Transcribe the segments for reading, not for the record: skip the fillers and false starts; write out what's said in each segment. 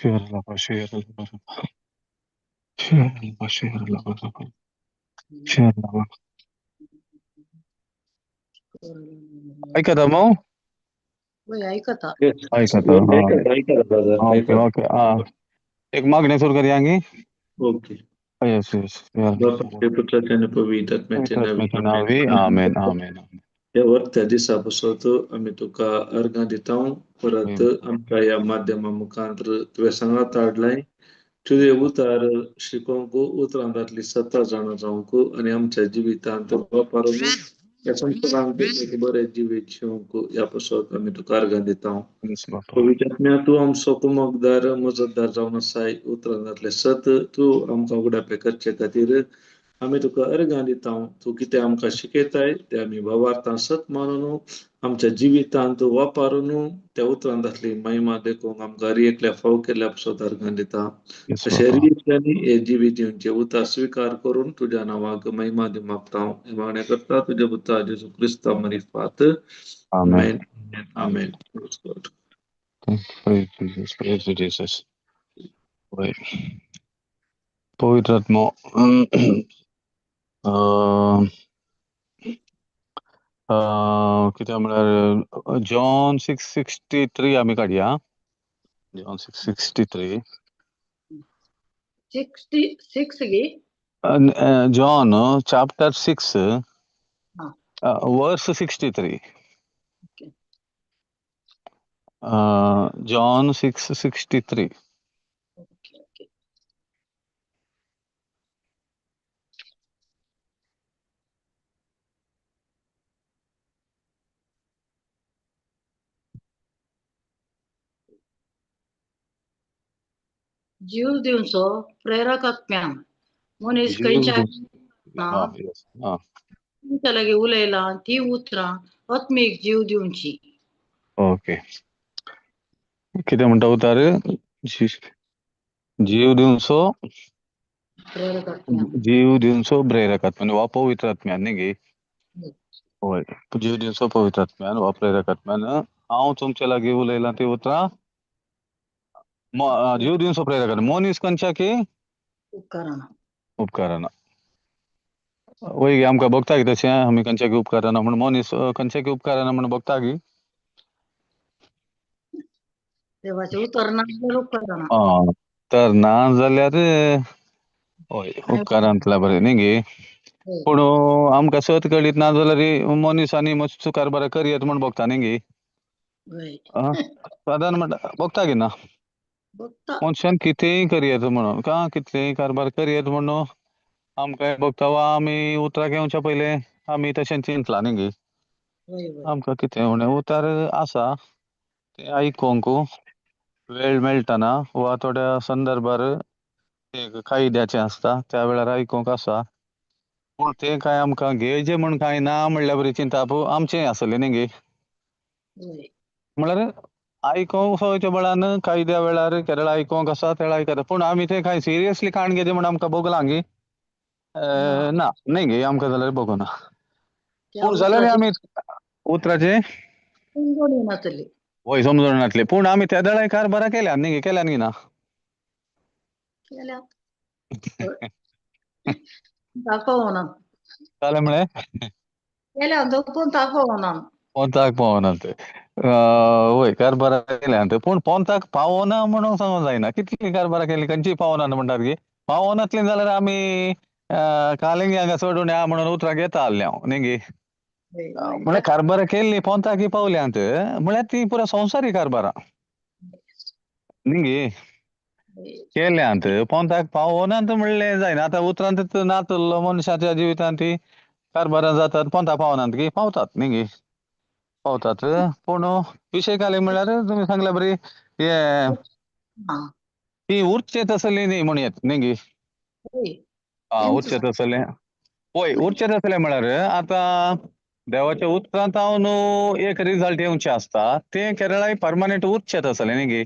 Şiir şiir şiir. ऐकता मग? वय ऐकता. ऐकता. हा. ऐकता ऐकता ब्रदर. ओके ऐकता. ओके. हा, एक मागणी सुरू करूया की. ओके. Yes yes. बापाचे, पुत्राचे आनी पवित्र आत्म्याचे नांवान. पवित्र नावी, आमेन आमेन. ह्या वर्त्या दिसा पासत आमी तुका अर्गां दिता. परत आमकां ह्या माध्यमा मुखार तुवें सांगात हाडलाय. तुजें उतार शिकोवंक, उतरांतली सत्ता जाणा जावंक आनी आमच्या जिवितांत वापरून ह्या संवसारांत एक बरें जिवीत जिवंक, ह्या पासत आमी तुका अर्गां दिता. पवित्र आत्म्या, तूं आमचो कुमकदार, मजतदार जावन आसाय. उतरांतलें सत तूं आमकां उगडापें करचे खातीर आमी तुका अर्गां दिता. तूं कितें आमकां शिकयताय तें आमी भावार्थान सत मानून आमच्या जिवितांत वापरून त्या उतरांतली महिमा देखूंक आमकां हर एकल्या फाव केल्ल्या पासत अर्गां दिता. तशें हर एकल्यांनी हे जिवीत दिवचें उतर स्विकार करून तुज्या नांवाक महिमा दिवंक मागता. हें मागणें करता तुज्या पुता जेजू क्रिस्ता मारिफात. आमेन. आमेन. Praise Jesus, praise Jesus. पवित्र आत्मो, कितें म्हळ्यार जॉन 6:63 आमी काडया. जॉन 6:63. 66 गे. John chapter 6 verse 63. John 6:63. Okay okay. जीव दिवचो प्रेरक आत्म्यान मनीस जीव खंयच्या येस हा. तुमच्या लागीं उलयलां ती उतरां आत्मीक जीव दिवची. ओके, कितें म्हणटा उतार? जीव दिवचो प्रेरक आत्म्यान. जीव दिवचो प्रेरक आत्म्यान वा पवित्र आत्म्यान न्ही गे? हय, जीव दिवचो पवित्र आत्म्यान वा प्रेरक आत्म्यान. हांव तुमचे लागीं उलयलां ती उतरां जीव दिवचो प्रेरक मनीस खंयच्या की उपकारना. उपकारना. वय गे, आमकां बगता की तशें आमी खंयच्या की उपकारना म्हण, मनीस खंयच्या की उपकारना म्हण बगता की. देवाचें उतर ना जाल्यार उपकारना. तर ना जाल्यार हय उपकारांतल्या बरें न्ही गे? पूण आमकां सत कळीत ना जाल्यार मनीस आनी मातसो कारभार करयत म्हण बगता न्ही गे? सादारण म्हणटा बगता की ना? बगता. मनशान कितेंय करयत म्हणून का कितलेंय कारभार करयत म्हणून आमकां बगता वा आमी उतराक येवच्या पयलें आमी तशें चिंतलां न्ही गे? आमकां कितें उणें उतार आसा तें आयकोंक वेळ मेळटना वा थोड्या संदर्भार एक कायद्याचें आसता त्या वेळार आयकोंक आसा, पूण तें कांय आमकां घेवचें म्हण कांय ना म्हणल्या बरी चिंताप आमचें आसलें न्ही गे? म्हळ्यार आयकोंक सवयच्या बळान कायद्या वेळार केरळ आयकोंक आसा तेळा आयकता, पूण आमी तें कांय सिरियसली काण घेता म्हण आमकां भोगलां गे? ना न्ही गे, आमकां जाल्यार भोगना. पूण जाल्यार आमी उतराचें समजून नासली. वय समजून नासली, पूण आमी त्या वेळार कारभारा केल्या न्ही गे? केल्यान गी ना? केल्या. दाखोवना. जालें म्हळें केल्या पूण दाखोवना. पोंताक पावना ते. वय कारभारा केल्या, पूण पोंताक पावना म्हणून सांगूंक जायना. कितली कारभारा केली खंयची पावना म्हणटात की पावनातली जाल्यार आमी कालिंगी हांगा सोडून या म्हणून उतरां घेता आहले हांव न्ही गे? म्हळ्यार कारभारा केल्ली पोंताकी पावल्यांत म्हळ्यार ती पुरा संवसारी कारभारां न्ही गे केल्यांत. पोंताक पावनात म्हणलें जायना. आतां उतरांत नातलो मनशाच्या जिवितांत ती कारभारां जातात, पोंताक पावनात की पावतात न्ही गे? पावतात. पूण विशय काले म्हळ्यार तुमी सांगल्या बरी हे ती उरचे तसली न्ही म्हणयेत न्ही गे? आं, उरचे तसलें. वय उरचे तसलें म्हळ्यार आतां देवाच्या उतरांत हांव एक रिजल्ट येवचें आसता तें केरळाय परमनंट उरचें तसलें न्ही गे?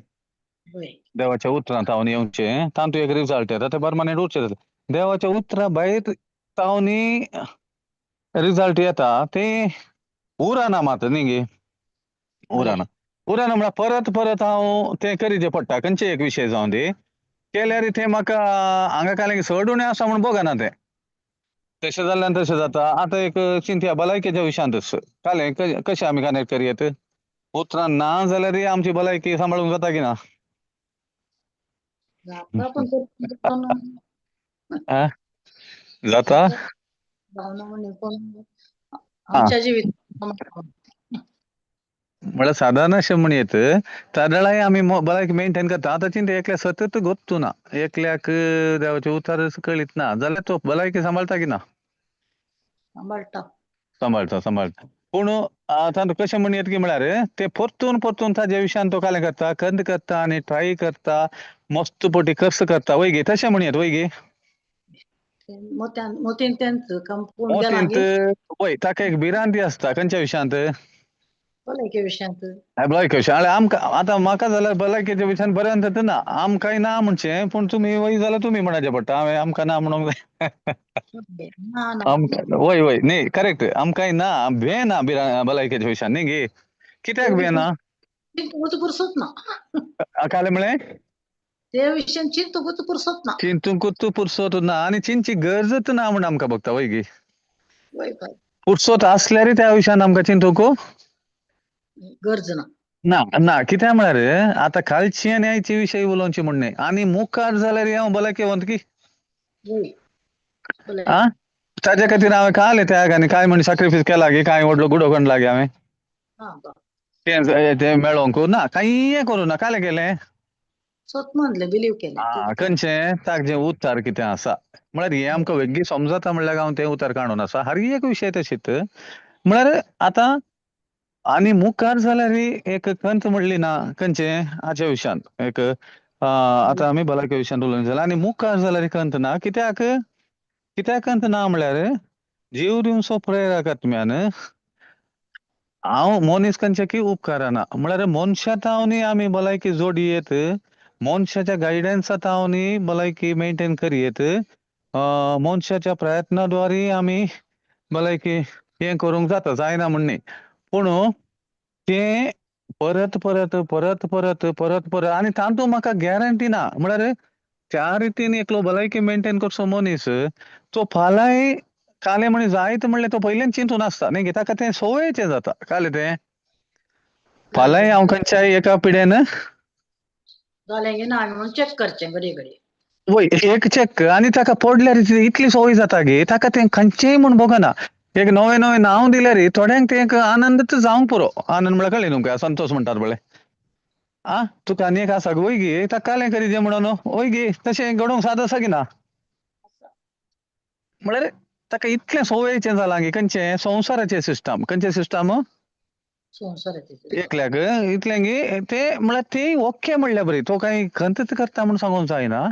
देवाच्या उतरांत हांव येवचें तातूंत एक रिजल्ट येता तें परमनंट उरचें तसलें. देवाच्या उतरां भायर तावनी रिजल्ट येता तें उरना मात न्ही गे? उरना. उरना म्हळ्यार परत परत हांव तें करीचें पडटा खंयचे एक विशय जावं दी केल्यार तें म्हाका हांगा कालें चड उणें आसा म्हूण बगना तें तशें जाल्ल्यान तशें जाता. आतां एक चिंतया भलायकेच्या विशयांतच कालें कशें आमी कनेक्ट करयेत उतरां ना जाल्यार आमची भलायकी सांबाळूंक जाता की ना? जाता पण तो आ? जाता. जावना म्हण पण आमच्या जिवित म्हळ्यार सादारण अशें म्हणयेत तादळाय आमी भलायकी मेनटेन करता. आतां चिंता एकल्या सतत गोत्तू ना एकल्याक देवाचे उतारच कळीत ना जाल्यार तो भलायकी सांबाळता की ना? सांबाळटा. सांबाळटा सांबाळटा. पूण आतां कशें म्हणयेत की म्हळ्यार ते परतून परतून ताज्या विशयान तो कालें करता खंत करता आनी ट्राय करता मस्त पटी कर्स करता वय गे तशें म्हणयेत वय गे? मोत्यान मोतीन तेंच कंपून गेला मोतींत वय ताका एक भिरांती आसता खंयच्या विशयांत? भलायके विशयांत. भलायके विशयान. आमकां आतां म्हाका जाल्यार भलायकेच्या विशयान बरें ना आमकांय ना म्हणचें पूण तुमी वय जाल्यार तुमी म्हणचें पडटा हांवें आमकां ना म्हणूंक जाय. ना ना. आमकां वय वय न्ही करेक्ट आमकांय ना भंय ना भलायकेच्या विशयान न्ही गे? कित्याक भंय ना? चिंतूंकच पुरसत ना. कालें म्हळें? ते विशयान चिंतूंकच पुरसत ना. चिंतूंकच पुरसत ना आनी चिंतची गरजच ना म्हूण आमकां भोगता वय गे? वय वय. पुरसत आसल्यारय त्या विशयान आमकां चिंतूंक गरज ना. ना ना. कित्याक म्हळ्यार आतां कालची आनी आयची विशय उलोवची म्हण न्ही आनी मुखार जाल्यार हांव भलायकेवंत की? वय. आ ताज्या खातीर हांवें कालें त्याग आनी कांय म्हण सॅक्रिफायस केला गे कांय व्हडलो गुडो काडला गे हांवें? तें तें मेळोंक ना कांय करूं ना कालें केलें? सत मानलें बिलीव केलें. आ खंयचें ताजें उतार कितें आसा म्हळ्यार हें आमकां वेगळी समजता म्हणल्यार हांव तें उतार काडून आसा हर एक विशय तशीत म्हळ्यार आतां आनी मुखार जाल्यार एक खंत म्हणली ना खंयचें हाच्या विशयांत एक आतां आमी भलायके विशयांत उलोवंक जाल्यार आनी मुखार जाल्यार खंत ना कित्याक कित्याक खंत ना म्हळ्यार जीव दिवचो प्रेरक आत्म्यान हांव मनीस खंयचे की उपकारना म्हळ्यार मनशा तावनी आमी भलायकी जोडयेत मनशाच्या गायडन्सा तावनी भलायकी मेनटेन करयेत मनशाच्या प्रयत्नाद्वारे आमी भलायकी हें करूंक जाता जायना म्हण न्ही पूण तें परत परत परत परत परत परत आनी तातूंत म्हाका गॅरंटी ना म्हळ्यार त्या रितीन एकलो भलायकी मेनटेन करचो मनीस तो फाल्यांय कालें म्हण जायत म्हणलें तो पयलींच चिंतून आसता न्ही ताका तें संवयेचें जाता कालें तें फाल्यांय हांव खंयच्याय एका पिड्यान जालें की ना म्हणून चॅक करचें घडये घडये. वय एक चॅक आनी ताका पडल्यार इतली संवय जाता गे ताका तें खंयचेय म्हूण भोगना एक नवें नवें नांव दिल्यार थोड्यांक तें एक आनंदच जावंक पुरो आनंद म्हळ्यार कळ्ळें तुमकां संतोष म्हणटात पळय आ तुका आनी एक आसा वय गे ताका कालें करी जें म्हणून वय गे तशें घडोवंक साद आसा की ना? म्हळ्यार ताका इतलें संवयेचें जालां की खंयचें संवसाराचें सिस्टम खंयचें सिस्टम? संवसाराचें. एकल्याक इतलें गी ते म्हळ्यार ते ओके म्हणल्यार बरी तो कांय खंतच करता म्हूण सांगूंक जायना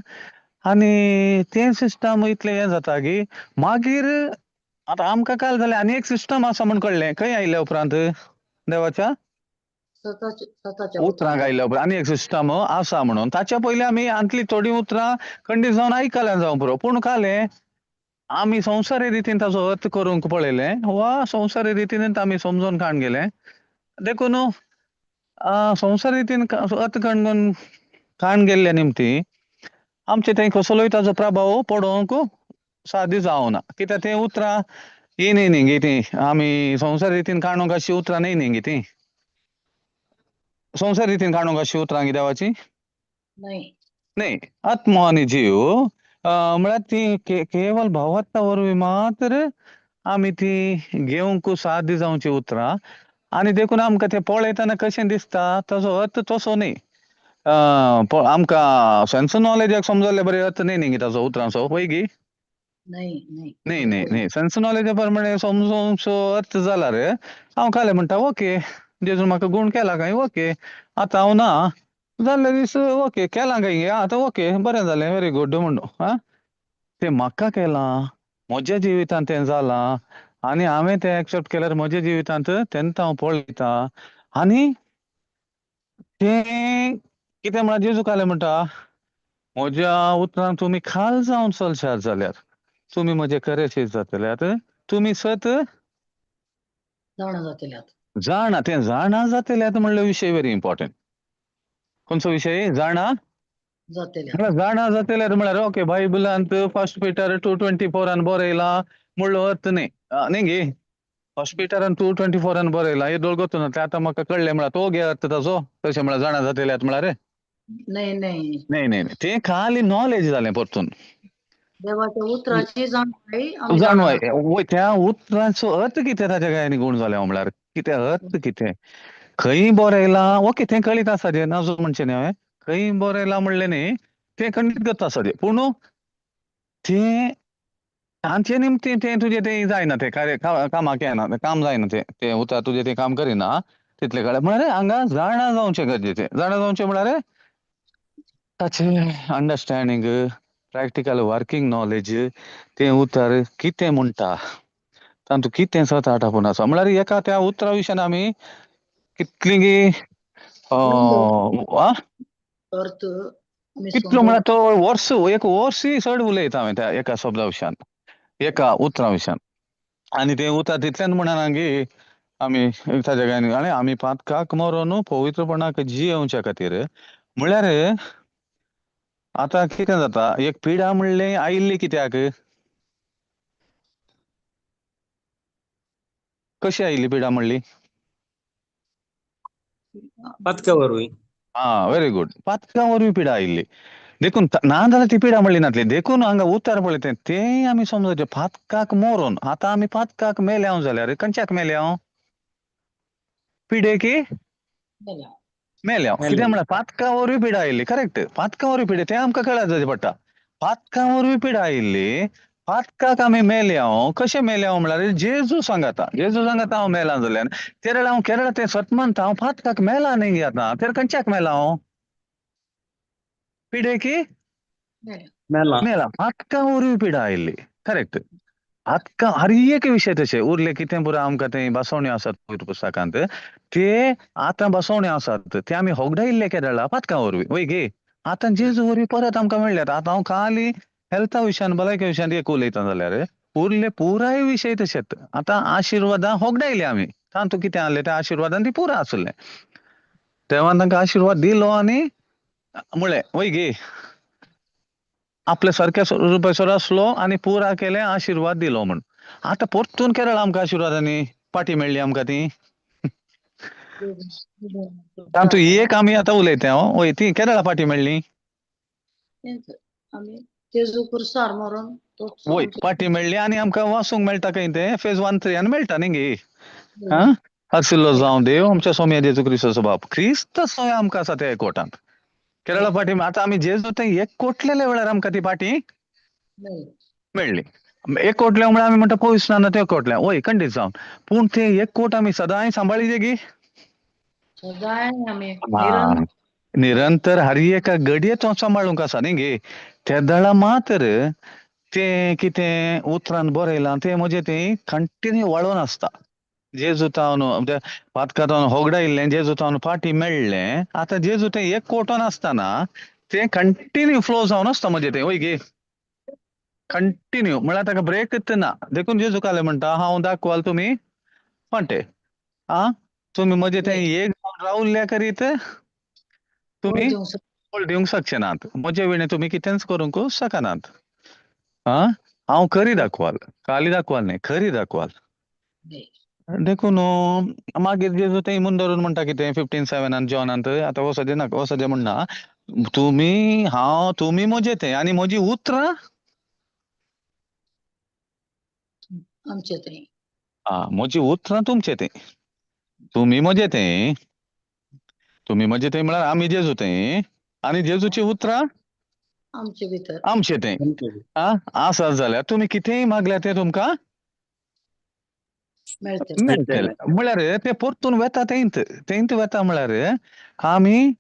आनी तें सिस्टम इतलें हें जाता की मागीर आतां आमकां काल जालें आनी एक सिस्टम आसा म्हूण कळ्ळें खंय आयल्या उपरांत देवाच्या उतरांक आयल्या उपरांत आनी एक सिस्टम आसा म्हणून ताच्या पयलीं आमी आंतली थोडीं उतरां खंडीत जावन आयकल्यां जावं पुरो पूण कालें आमी संवसारी रितीन ताचो अर्थ करूंक पळयलें वा संवसारी रितीन आमी समजून काण गेले देखून संवसारी रितीन अर्थ काडून काण गेल्ल्या निमती आमचे थंय कसलोय ताचो प्रभाव पडोवंक सादी जावना कित्याक तें उतरां ही न्ही न्ही गे ती आमी संवसार रितीन काडूंक अशी उतरां न्ही न्ही गे ती संवसार रितीन काडूंक अशी उतरां गे देवाची न्ही आत्मो आनी जीव म्हळ्यार ती केवल भावार्था वरवीं मात्र आमी ती घेवंक साध्य जावची उतरां आनी देखून आमकां तें पळयतना कशें दिसता ताचो अर्थ तसो न्ही आमकां सेन्स नॉलेजाक समजल्ले बरें अर्थ न्ही न्ही ताचो उतरांचो वय गी? न्ही न्ही. न्ही न्ही न्ही सेन्स नॉलेजा प्रमाणे समजूंक अर्थ जाला रे हांव कालें म्हणटा ओके जेजून म्हाका गूण केला काय ओके आतां हांव ना जाल्ले दीस ओके केलां काय आतां ओके बरें जालें वेरी गूड म्हणून आं तें म्हाका केलां म्हज्या जिवितांत तें जालां आनी हांवें तें एक्सेप्ट केल्यार म्हज्या जिवितांत तेन्ना हांव पळयतां आनी तें कितें म्हळ्यार जेजू कालें म्हणटा म्हज्या उतरांक तुमी खाल जावन चलशात जाल्यार तुमी म्हजे खरें शीत जातले आतां तुमी सत जाणा जातले आतां. जाणा तें जाणा जातलें आतां म्हणल्यार विशय व्हेरी इम्पॉर्टंट. खंयचो विशय? जाणा जातले. म्हळ्यार जाणा जातलें म्हळ्यार ओके बायबलांत फर्स्ट पीटर 2:24 बरयला म्हणलो अर्थ न्ही. न्ही गे, फर्स्ट पीटरान 2:24 बरयला हे दोळ गोतू ना आतां म्हाका कळ्ळें म्हळ्यार तो गे अर्थ ताजो तशें म्हळ्यार जाणा जातलें म्हळ्यार नाही नाही न्ही न्ही न्ही, तें खाली नॉलेज जालें परतून. देवाच्या उतराची जाणवाय आमी जाणवाय जाणा. वय त्या उतरांचो अर्थ कितें ताच्या गायनी गूण जालें म्हळ्यार कितें अर्थ कितें खंय बरयलां ओके तें कळीत आसा जें नाजूक म्हणचें न्ही हांवें खंय बरयलां म्हणलें न्ही तें खंडीत गत आसा जें पूण तें तांचे निमतीं तें तुजें तें जायना तें कार्य कामाक येना काम जायना तें तें उतर तुजें तें काम करिना तितलें कळ्ळें म्हळ्यार हांगा जाणा जावचें गरजेचें. जाणा जावचें म्हळ्यार ताचें अंडरस्टँडींग प्रॅक्टिकल वर्किंग नॉलेज तें उतर कितें म्हणटा तातूंत कितें सत आटापून आसा म्हळ्यार एका त्या उतरा विशयान आमी कितली अर्थ कितलो म्हळ्यार तो वर्स एक वर्सूय चड उलयता हांवें त्या एका शब्दा विशयान एका उतरा विशयान. आनी तें उतर तितल्यान म्हणना की आमी ताच्या गायन आनी आमी पातकाक मरोन पवित्रपणाक जियेवच्या खातीर म्हळ्यार आतां कितें जाता एक पिडा म्हणलें आयिल्ली कित्याक कशी आयिल्ली पिडा म्हणली? पातका वरवीं. आं व्हेरी गुड, पातका वरवीं पिडा आयिल्ली देखून ना जाल्यार ती पिडा म्हणली नातली. देखून हांगा उतर पळय तें तें आमी समजचें पातकाक मरोन आतां आमी पातकाक मेल्या जाल्यार खंयच्याक मेल्या? पिडेकी मेल्या. कितें म्हळ्यार पातका वरवीं पिडा आयिल्ली करेक्ट पातका वरवीं पिडा तें आमकां कळत पडटा. पातका वरवीं पिडा आयिल्ली पातकाक आमी मेल्या. कशें मेल्या म्हळ्यार जेजू सांगता जेजू सांगता हांव मेला जाल्यार तेरळ हांव केरळ तें सत मानता हांव पातकाक मेला न्ही आतां तेर खंयच्याक मेला हांव? पिडेकी मेला. मेला. पातका वरवीं पिडा आयिल्ली करेक्ट. पातकां हर एक विशय तशें उरले कितें पुरो आमकां तें बसवण्यो आसात पवित्र पुस्तकांत ते आतां बसवण्यो आसात ते आमी होगडायिल्ले केरळा पातकां वरवीं वय गे. आतां जेजू वरवीं परत आमकां मेळ्ळ्यात. आतां हांव खाली हेल्था विशयान भलायके विशयान एक उलयता जाल्यार उरले पुराय विशय तशेंच. आतां आशिर्वादां होगडायले आमी तातूंत कितें आहलें त्या आशिर्वादान ती पुरा आसलें देवान तांकां आशिर्वाद दिलो आनी म्हळें वय गे आपल्या सारक्या रुपासर आसलो आनी पुरा केलें आशिर्वाद दिलो म्हण. आतां परतून केरळ आमकां आशिर्वादांनी पाटी मेळ्ळी आमकां ती तातूंत एक आमी आतां उलयता हांव वय ती केरळा पाटी मेळ्ळी वय पाटी मेळ्ळी आनी आमकां वाचूंक मेळटा खंय तें फेज 1-3 आनी मेळटा न्ही गे. आं आशिल्लो जावं देव आमच्या सोम्या जेजू क्रिस्ताचो बाप क्रिस्त सोय आमकां आसा त्या एकवटांत केरळा पाटी. आतां आमी जेजू तें एकवटलेल्या वेळार आमकां ती पाटी मेळ्ळी. एकवटल्या म्हळ्यार आमी म्हणटा पयस ना तें एकवटल्या वय खंडीत जावन पूण तें एकवट आमी सदांय सांबाळी गी निरंतर हर एका घडये तो सांबाळूंक आसा न्ही गे. त्या दळा मात्र तें कितें उतरान बरयलां तें म्हजें तें कंटिन्यू वाळोन आसता. जेजू तावन पातका तावन होगडायल्लें जेजू तावन पाटी मेळ्ळें आतां जेजू तें एक कोटोन आसतना तें कंटिन्यू फ्लो जावन आसता म्हजें तें वय गे कंटिन्यू म्हळ्यार ताका ब्रेकच ना. देखून जेजू काले म्हणटा हांव दाखवाल तुमी फांटे आं तुमी म्हजें तें एक रावल्ल्या करीत तुमी फळ दिवंक शकचे नात म्हजे विणे तुमी कितेंच करूंक शकनात. आं हांव खरी दाखवाल खाली दाखवाल न्ही खरी दाखवाल. देखून मागीर जेजू तें मुंदरून म्हणटा कितें 15:7 जॉनांत आतां वसोदे नाका वसोदे म्हणना तुमी हांव तुमी म्हजे तें आनी म्हजी उतरां आमचे तें आं म्हजी उतरां तुमचे तें तुमी म्हजे तें तुमी म्हजे तें म्हळ्यार आमी जेजू तें आनी जेजूची उतरां आमचे भितर आमचे तें आं आसत जाल्यार तुमी कितेंय मागल्यार तें तुमकां मेळटलें. म्हळ्यार तें परतून वेता तेंत तेंत वेता म्हळ्यार आमी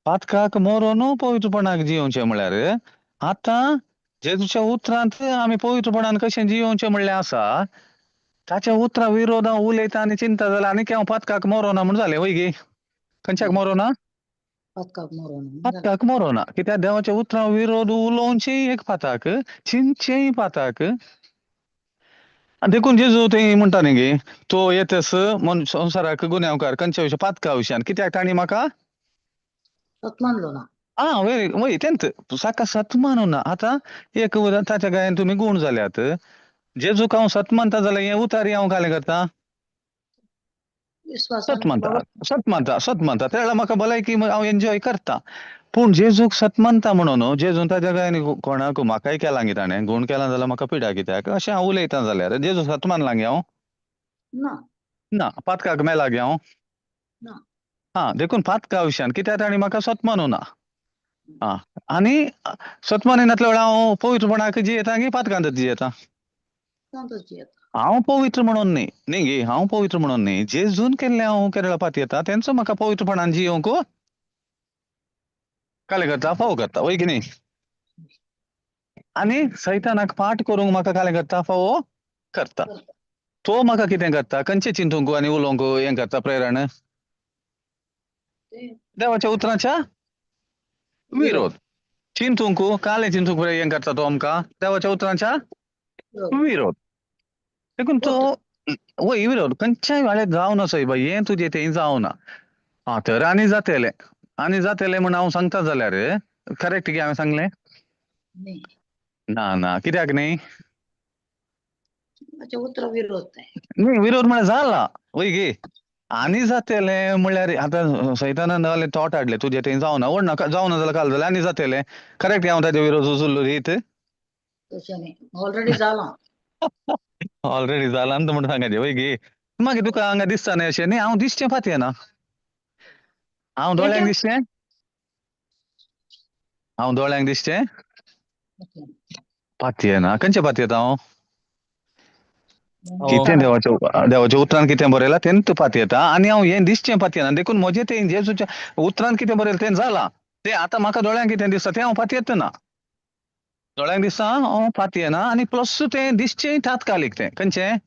पातकाक मरोन पवित्रपणाक जियोवचें म्हळ्यार आतां जेजूच्या उतरांत आमी पवित्रपणान कशें जियोवचें म्हणलें आसा ताच्या उतरां विरोधां उलयता आनी चिंता जाल्यार आनी हांव पातकाक मरोना म्हूण जालें वय गे. खंयच्याक मरोना? पातकाक मरोना. पातकाक मरोना कित्याक देवाच्या उतरां विरोध उलोवचें एक पाताक चिंतचेंय पाताक. आनी देखून जेजू थंय म्हणटा न्ही गे, तो येतस मन संवसाराक गुन्यांवकार खंयच्या विशय, पातका विशयान, कित्याक तांणी म्हाका सत मानलो ना. आं वय वय तेंच साका सत मानू ना. आतां एक ताच्या गायन तुमी गूण जाल्यात, जेजूक हांव सत मानता जाल्यार हें उतारी हांव कालें करता, विस्वासान सत मानता, बाबा सत मानता, सत मानता, त्या वेळार म्हाका भलायकी हांव एन्जॉय करता. पूण जेजूक सत मानता म्हणून जेजून ताच्या गायन कोणाक म्हाकाय केलां गे ताणें गूण केलां जाल्यार म्हाका पिडा कित्याक अशें हांव उलयता जाल्यार जेजू सत मानलां गे हांव? ना. ना. पातकाक मेला गे हांव? ना. आं, देखून पातका विशयान कित्याक तांणी म्हाका सत मानू ना. आं, आनी सत मानिनातल्या वेळार हांव पवित्रपणाक जियेता गी पातकांत जियेता? तांतूच जियेता. हांव पवित्र म्हणून न्ही, न्ही गे, हांव पवित्र म्हणून न्ही, जेजून केल्लें हांव केरळा पातयेता तेंचो म्हाका पवित्रपणान जियोवंक कालें करता, फावो करता, वय की न्ही? आनी सैतानाक पाठ करूंक म्हाका कालें करता, फावो करता. तो म्हाका कितें करता, खंयचें चिंतूंक आनी उलोवंक हें करता प्रेरण? देवाच्या उतराच्या विरोध चिंतूंक, कालें चिंतूंक हें करता तो आमकां देवाच्या उतरांच्या विरोध. देखून तो वय विरोध खंयच्याय वेळार जावना सय बाय, हें तुजें तें जावना. आं तर आनी जातेलें, आनी जातेलें म्हण हांव सांगता जाल्यार करेक्ट गे हांवें सांगलें? न्ही. ना ना, कित्याक न्ही? ताच्या उतरा विरोध तें. न्ही, विरोध म्हळ्यार जाला वय गे. आनी जातेलें म्हणल्यार आतां सैतानान जालें थॉट हाडलें तुजें तें जावना, व्हड नाका, जावना जाल्यार काल जालें आनी जातेलें, करेक्ट हांव ताजे विरोध उचल्लो रीत? तशें न्ही, ऑलरेडी जालां. ऑलरेडी जालां न्हू म्हण सांगाचें वय गे. मागीर तुका हांगा दिसता न्ही अशें न्ही, हांव दिसचें पातयेना, हांव दोळ्यांक दिसचें, हांव दोळ्यांक दिसचें पातयेना. खंयचें पातयेता हांव? कितें देवाच्या देवाच्या उतरान कितें बरयलां तें तूं पातयेता, आनी हांव हें दिसचें पातयेना. देखून म्हजें तें जेजूच्या उतरान कितें बरयलां तें जालां, तें आतां म्हाका दोळ्यांक कितें दिसता तें हांव पातयेतना ना, दोळ्यांक दिसता हांव पातयेना. आनी प्लस तें दिसचें तात्कालीक, तें खंयचें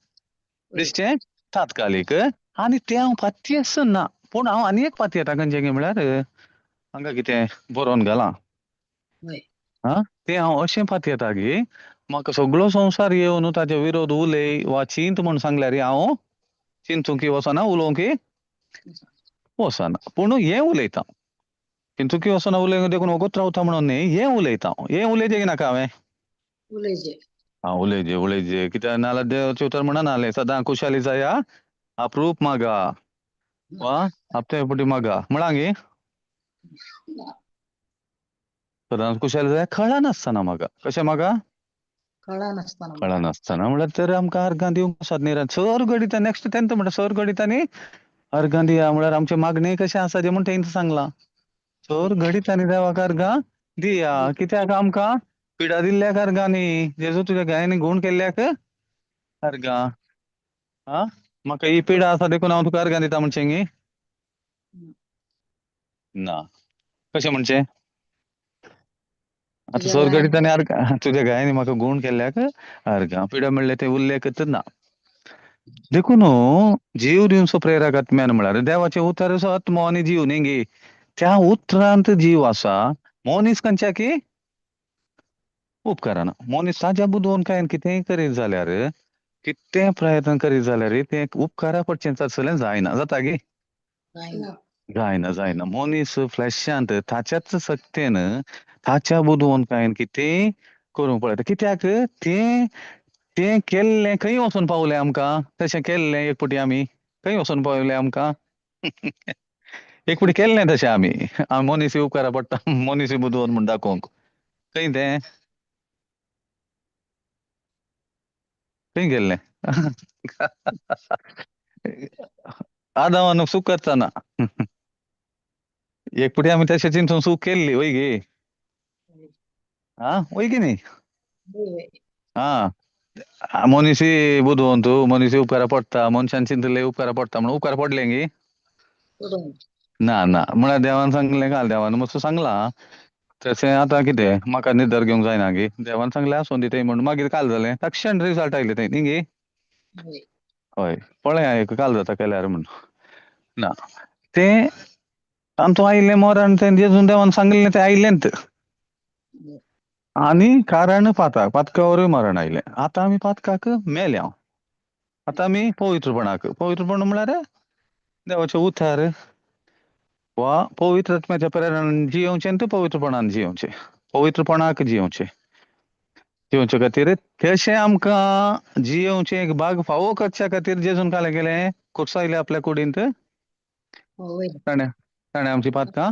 दिसचें तात्कालीक, आनी तें हांव पातयेच ना. पूण हांव आनी एक पातयेता खंयचें गे म्हळ्यार हांगा कितें बरोवन घालां आं, तें हांव अशें पातयेता की म्हाका सगळो संवसार येवन ताचे विरोध उलय वा चिंत म्हूण सांगल्यार हांव चिंतूंक वचना, उलोवंक वचना, पूण हें उलयता, चिंतूंक वचना उलय देखून वगत रावता म्हणून न्ही, हें उलयता. हें उलयचें की नाका हांवें? उलयचें. आं, उलयचें, उलयचें, कित्याक नाल्यार देवाचें उतर म्हणना नासलें सदां खुशाली जाया अप्रूप मागा वा हप्ते पुटी मागा म्हळां गे, सदांच खुशाली जाया कळनासतना मागा. कशें मागा? कळनासतना. कळनासतना म्हळ्यार तर आमकां अर्गां दिवंक आसात न्ही, सर घडिता नेक्स्ट तेंत म्हणटा सर घडिता न्ही अर्गां दिया म्हळ्यार आमचें मागणें कशें आसा तें म्हण तेंच सांगलां, सर घडिता न्ही देवाक अर्गां दिया, कित्याक आमकां पिडा दिल्ल्याक अर्गां न्ही, जेजू तुज्या गायांनी गूण केल्ल्याक अर्गां. आं, म्हाका ही पिडा आसा देखून हांव तुका अर्गां दिता म्हणचें गी ना, कशें म्हणचें? आतां सर घडिता न्ही अर्गां तुज्या गायांनी म्हाका गूण केल्ल्याक अर्गां, पिडा म्हणलें तें उल्लेखच ना. देखून जीव दिवचो प्रेरक आत्म्यान म्हळ्यार देवाचें उतर असो आत्मो आनी जीव न्ही गे, त्या उतरांत जीव आसा. मनीस खंयच्या की उपकाराना, मनीस ताज्या बुदवून काय कितेंय करीत जाल्यार, कितें प्रयत्न करीत जाल्यार तें उपकारा पडचें तसलें जायना. जाता गे? जायना, जायना. मनीस फ्लॅशांत ताच्याच सक्तेन ताच्या बुदवून काय कितेंय करूंक पळयता, कित्याक तें तें केल्लें खंय वचून पावलें आमकां, तशें केल्लें एक फावटी आमी खंय वचून पावलें आमकां, एक फावटी केल्लें तशें आमी, मनीस उपकारा पडटा मनीस बुदवंत म्हूण दाखोवंक, खंय तें खंय गेल्लें? आदावान चूक करतना एक फावटी आमी तशें चिंतून चूक केल्ली वय गे, आं वय की न्ही? आं, मनीसी बुदवंत, मनीसी उपकारा पडटा, मनशान चिंतले उपकारा पडटा म्हणून उपकारा पडलें गी ना ना, म्हळ्यार देवान सांगलें घाल, देवान मातसो सांगलां तशें आतां कितें म्हाका निदर घेवंक जायना गे, देवान सांगलें आसूं दी तें म्हण मागीर काल जालें तक्षण रिजल्ट आयले तें न्ही गे. हय पळय एक काल जाता केल्यार म्हण ना तें आमचो आयिल्लें मरण तें जेजून देवान सांगलें तें आयिल्लेंच, आनी कारण पातक, पातका वरवीं मरण आयलें. आतां आमी पातकाक मेल्या. आतां आमी पवित्रपणाक, पवित्रपण म्हळ्यार देवाचें उतार वा पवित्र आत्म्याच्या प्रेरणान जियोवचें आनी तें पवित्रपणान जियोवचें, पवित्रपणाक जियोवचें. जियोवचे खातीर तशें आमकां जियोवचें एक भाग फावो करच्या खातीर जेजून कालें केलें, कुर्सायलें आपल्या कुडींत, वयलें. ताणें ताणें आमची पातकां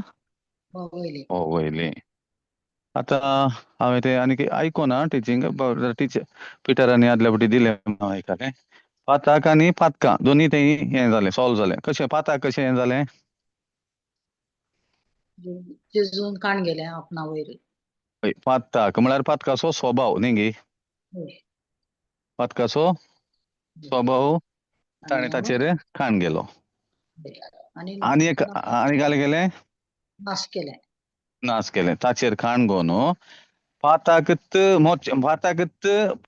वयलें. वयलीं. आतां हांवें तें आनीक आयकोना टिचींग, टिचर पिटरांनी आदल्या फावटी दिलें हांव आयकलें. पाताक आनी पातकां दोनी तें हें जालें, सॉल्व जालें. कशें पाताक कशें हें जालें? जेजून काण गेलें आपणा वयर. हय, पाताक म्हळ्यार पातकाचो स्वभाव न्ही गी? हय. पातकाचो स्वभाव ताणें ताचेर खाण गेलो. आनी आनी एक आनी घालें गेलें, नाश केलें. नाश केलें ताचेर खाण गो न्हू. पाताकत मोच पाताकत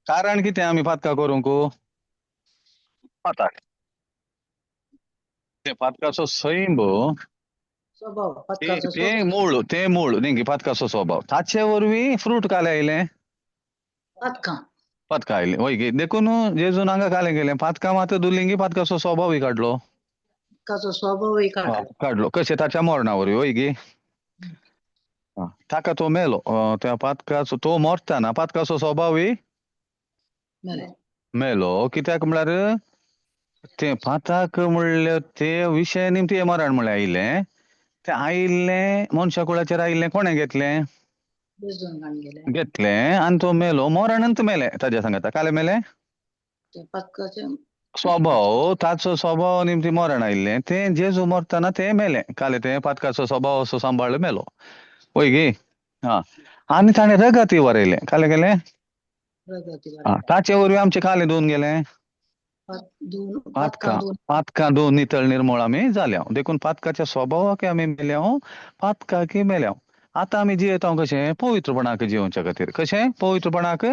कारण कितें आमी पातकां करूंक? पाताक तें पातकाचो सैम स्वभाव ते पातकाचो ते मूळ, ते मूळ न्ही गी पातकाचो स्वभाव, ताचे वरवीं फ्रूट कालें आयलें, पातकां. पातकां आयलीं. वय गी, देखून जेजून हांगा कालें गेलें, पातकां मात दुरलीं गी पातकाचो स्वभावूय काडलो. पातकाचो स्वभावूय काडलो. काडलो कशें? ताच्या मरणा वरवीं. वय गी, ताका तो मेलो, त्या पातकाचो तो मरतना पातकाचो स्वभावूय मेलो. मेलो. कित्याक म्हळ्यार तें पाताक म्हणल्यार ते विशय निमती मरण म्हळ्यार आयिल्लें, तें आयिल्लें मनशा कुळाचेर आयिल्लें, कोणें घेतलें? जेजून काण गेलें. घेतलें आनी तो मेलो, मरणंत मेलें ताज्या सांगाता. कालें मेलें तें पातकाचें स्वभाव, ताचो स्वभाव निमती मरण आयिल्लें, तें जेजू मरतना तें मेलें. कालें तें पातकाचो स्वभाव असो सांबाळ्ळो मेलो. वय गी, हा. आनी ताणें रगत वरयलें. कालें गेलें, रगत वरयलें. ताचे वरवीं आमचें कालें धुवन गेलें, पातकां पातकां धुवन नितळ निर्मळ आमी जाल्या. देखून पातकाच्या स्वभावाक आमी मेल्या, पातकाक मेल्या. आतां आमी जियेता कशें? पवित्रपणाक जियोवच्या खातीर. कशें? पवित्रपणाक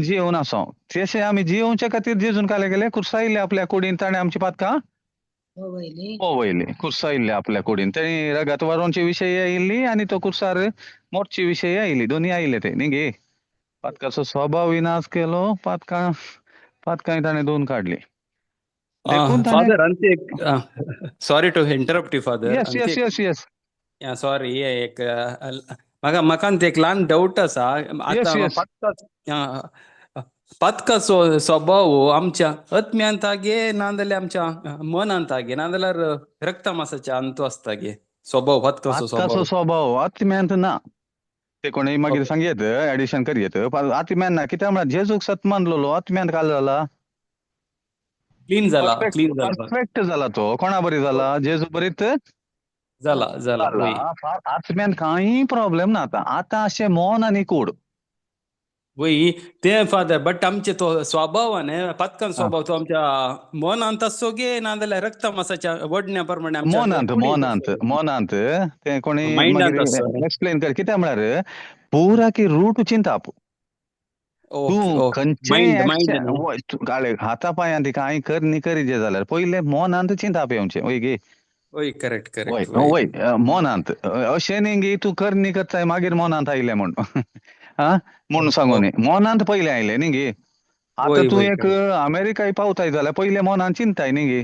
जियोवन आसा. तशें आमी जियोवच्या खातीर जेजून कालें गेलें, कुर्सायिल्लें आपल्या कुडीन, ताणें आमची पातकां वयली, कुर्सायिल्लें आपल्या कुडीन. तेणी रगत वरोवचे विशय आयिल्ली आनी तो कुर्सार मोरचे विशय आयिल्ली, दोनी आयिल्ले ते न्ही गे. पातकाचो स्वभाव विनाश केलो, पातकां पातकांय ताणें दोन काडली. फादर, अंते sorry to interrupt you father. Yes yes yes yes. Sorry, एक म्हाका म्हाका एक ल्हान डावट आसा. आतां पातकाचो स्वभाव आमच्या आत्म्यांत गे नाजाल्यार आमच्या मनांत गे नाजाल्यार रक्ता मासाच्या अंतू आसता गे स्वभाव? पातकाचो स्वभाव स्वभाव आत्म्यांत ना, ते कोणी मागीर सांगयेत एडिशन करयेत. आत्म्यान ना, कित्याक म्हळ्यार जेजूक सत मानलेलो आत्म्यान काल जाला, क्लीन जाला, क्लीन जाला, परफेक्ट जाला. तो कोणा बरी जाला? जेजू बरीत जाला जाला. आत्म्यान कांय प्रॉब्लेम ना. आतां आतां अशें मन आनी कूड. वय ते फादर, बट आमचे तो स्वभाव न्ही पातकान स्वभाव तो आमच्या मनांत आसचो गे नाजाल्यार रक्ता मासाच्या वडण्या प्रमाणे? मनांत मनांत मनांत. ते कोणी मागीर एक्सप्लेन कर. कित्याक म्हळ्यार पुरा की रूट चिंताप तूं खंयचेय हाता पांयान ती कांय करणी करीजे जाल्यार पयलें मनांत चिंताप येवचें. वय गे? वय, करेक्ट करेक्ट. वय, वय मनांत. अशें न्ही गी तूं करणी करताय मागीर मनांत आयलें म्हूण, हा म्हूण सांगू न्ही, मनांत पयलें आयलें न्ही गे. आतां तूं एक अमेरिकाय पावताय जाल्यार पयलें मनांत चिंताय न्ही गे,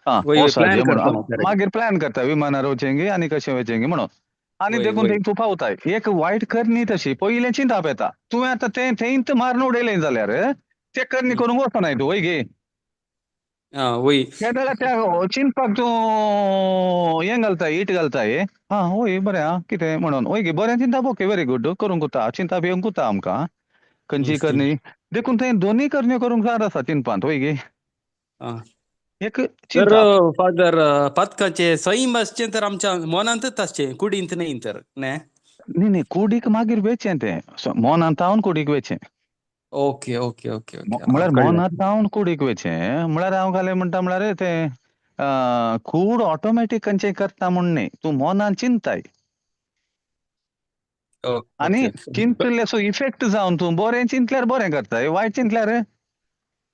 हा वचपाचें म्हणून, मागीर प्लॅन करता विमानार वचें गी आनी कशें वचें गी म्हणून, आनी देखून थंय तूं पावताय. एक वायट करणी तशी पयलें चिंताप येता. तुवें आतां तें थंयच मारून उडयलें जाल्यार तें करणी करूंक वचनाय तूं. वय गे? वय. त्या त्या चिंतपाक तूं हें घालताय, it घालताय. हा वय बरें आं कितें म्हणून. वय गे, बरें चिंताप, ओके व्हेरी गुड, करूंक उरता चिंताप येवंक उरता आमकां खंयची करणी. देखून थंय दोनूय करण्यो करूंक जाय आसा चिंतपांत. वय गे? एक तर फादर, पातकाचें सैम आसचें तर आमच्या मनांतच आसचें, कुडींत न्ही तर न्ही? न्ही न्ही, कुडीक मागीर वेचें तें, मनांत तावन कुडीक वेचें. Okay okay okay okay. म्हळ्यार मनांत तावन कुडीक वेचें म्हळ्यार हांव घालें म्हणटा म्हळ्यार तें कूड ऑटोमॅटीक खंयचें करता म्हूण न्ही, तूं मनान चिंताय आनी चिंतलेसो इफेक्ट जावन तूं बरें चिंतल्यार बरें करताय, वायट चिंतल्यार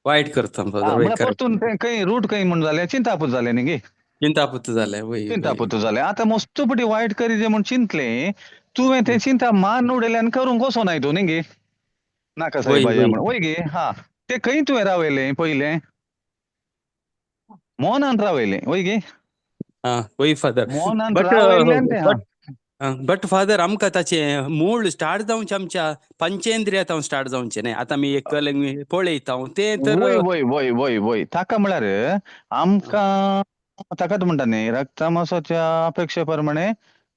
वायट करता. म्हळ्यार परतून तें खंय रूट खंय म्हूण जालें, चिंतापूत जालें न्ही गे. चिंतापूत जालें. वय. चिंतापूत जालें. आतां मस्त पटी वायट करीजे म्हूण चिंतलें तुवें, तें चिंता मान उडयलें आनी करूंक वचोनाय तूं न्ही गे, नाका सायबा म्हण. वय गे? हा, ते खंय तुवें रावयलें पयलें? मोनान रावयलें वय गे आं वय फादर. मोनान बट रावयल्ल्यान तें बट बट फादर आमकां ताचें मूळ स्टार्ट जावचें आमच्या पंचेंद्रिया तावन स्टार्ट जावचें न्ही. आतां आमी एक कलंग पळयता तें तर. वय वय वय वय वय ताका म्हळ्यार आमकां ताकाच म्हणटा न्ही रक्तमासाच्या अपेक्षे प्रमाणे